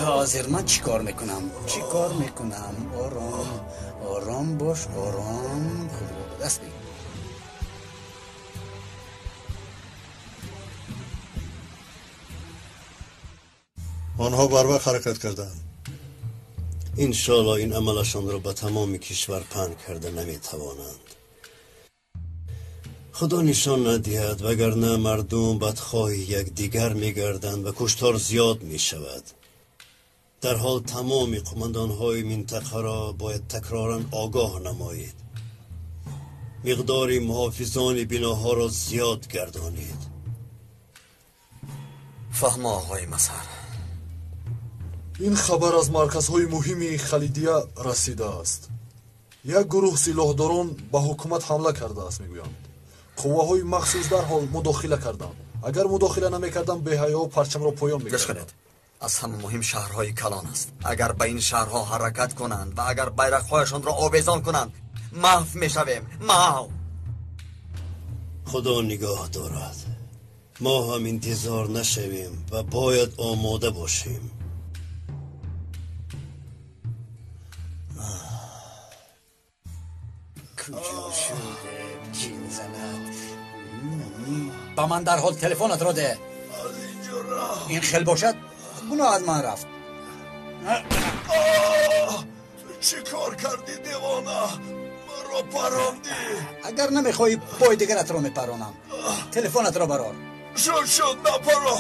Ҳозир ман чӣ кор мекунам? Чӣ кор мекунам? Ором, ором бош, ором, худро ба даст бигир. Онҳо барвақт ҳаракат карданд. Иншоалло ин амалашонро ба тамоми кишвар паҳн карда наметавонанд. Худо нишон надиҳад, вагарна мардум бадхоҳи якдигар мегарданд ва куштор зиёд мешавад. Дар ҳол тамоми қумандонҳои минтақаро бояд такроран огоҳ намоед. Миқдори муҳофизони биноҳоро зиёд гардонед. Фаҳмо, оғои Мазҳар. Ин хабар аз марказҳои муҳими Халидия расидааст. Як гурӯҳ силоҳдорон ба ҳукумат ҳамла кардааст, мегӯянд. Қувваҳои махсус дарҳол мудохила карданд. Агар мудохила намекарданд, беҳаё парчамро поён мекарданд. Аз ҳама муҳим шаҳрҳои калон аст. Агар ба ин шаҳрҳо ҳаракат кунанд ва агар байрақҳояшонро овезон кунанд, маҳв мешавем. Маҳв. Худо нигоҳ дорад. Мо ҳам интизор нашавем ва бояд омода бошем. Куҷо шуде, ҷин занад? Ба ман дарҳол телефонатро деҳ. Ин хел бошад, гуноҳ аз ман рафт. Чӣ кор кардӣ, девона? Маро парондӣ. Агар намехоҳӣ, пой дигаратро мепаронам. Телефонатро барор. Шуд, шуд, напаро.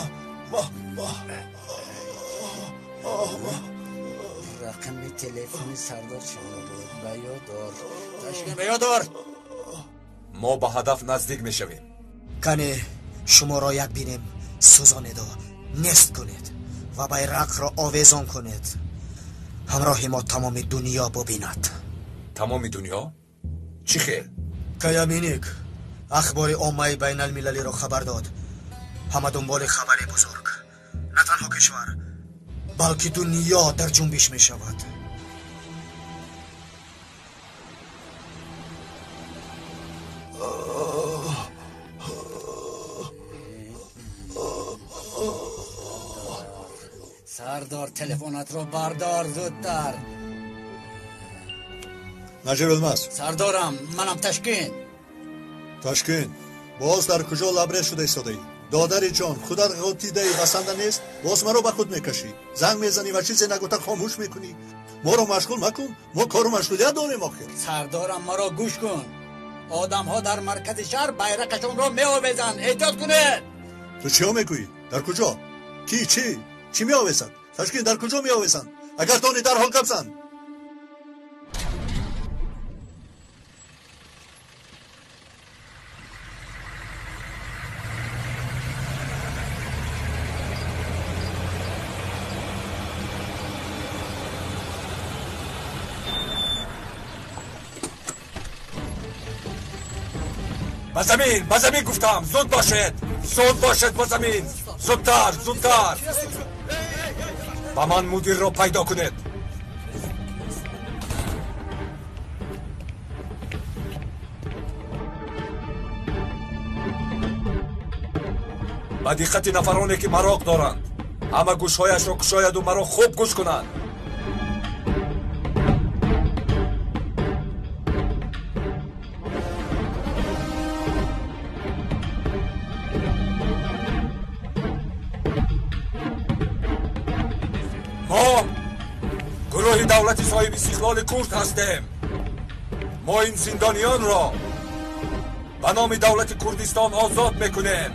Рақами телефони сардор чӣ буд? Ба ёд дор. Ташкент, ба ёд дор. Мо ба ҳадаф наздик мешавем. Кане шуморо як бинем, сӯзонеду нест кунед ва байрақро овезон кунед. Ҳамроҳи мо тамоми дунё бубинад. Тамоми дунё? Чӣ хел? Каяминик ахбори оммаи байналмилалиро хабар дод. Ҳама дунболи хабари бузург. На танҳо кишвар, балки дунё дар ҷунбиш мешавад. Сардор, телефонатро бардор зудтар. Наҷиб Илмаз. Сардорам, манам Ташкент. Ташкент, боз дар куҷо лабрез шуда истодаӣ? Додари ҷон, худат ғотидаӣ, басанда нест, боз маро ба худ мекашӣ. Занг мезанӣ ва чизе нагуфта хомӯш мекунӣ. Моро машғул макун, мо кору машғулият дорем охир. Сардорам, маро гӯш кун. Одамҳо дар маркази шаҳр байрақашонро меовезанд. Эҳтиёт кунед. Ту чиҳо мегӯӣ? Дар куҷо? Ки, чӣ? Чӣ меовезанд? Ташкент, дар куҷо меовезанд? Агар донӣ, дарҳол гап зан. Ба замин, ба замин гуфтам, зуд бошед, зуд бошед, ба замин, зудтар, зудтар. Ба ман мудирро пайдо кунед. Ба диққати нафароне ки мароқ доранд, ҳама гӯшҳояшро кушояду маро хуб гӯш кунанд. давлати соҳиби истиқлоли курд ҳастем. Мо ин зиндониёнро ба номи давлати Курдистон озод мекунем.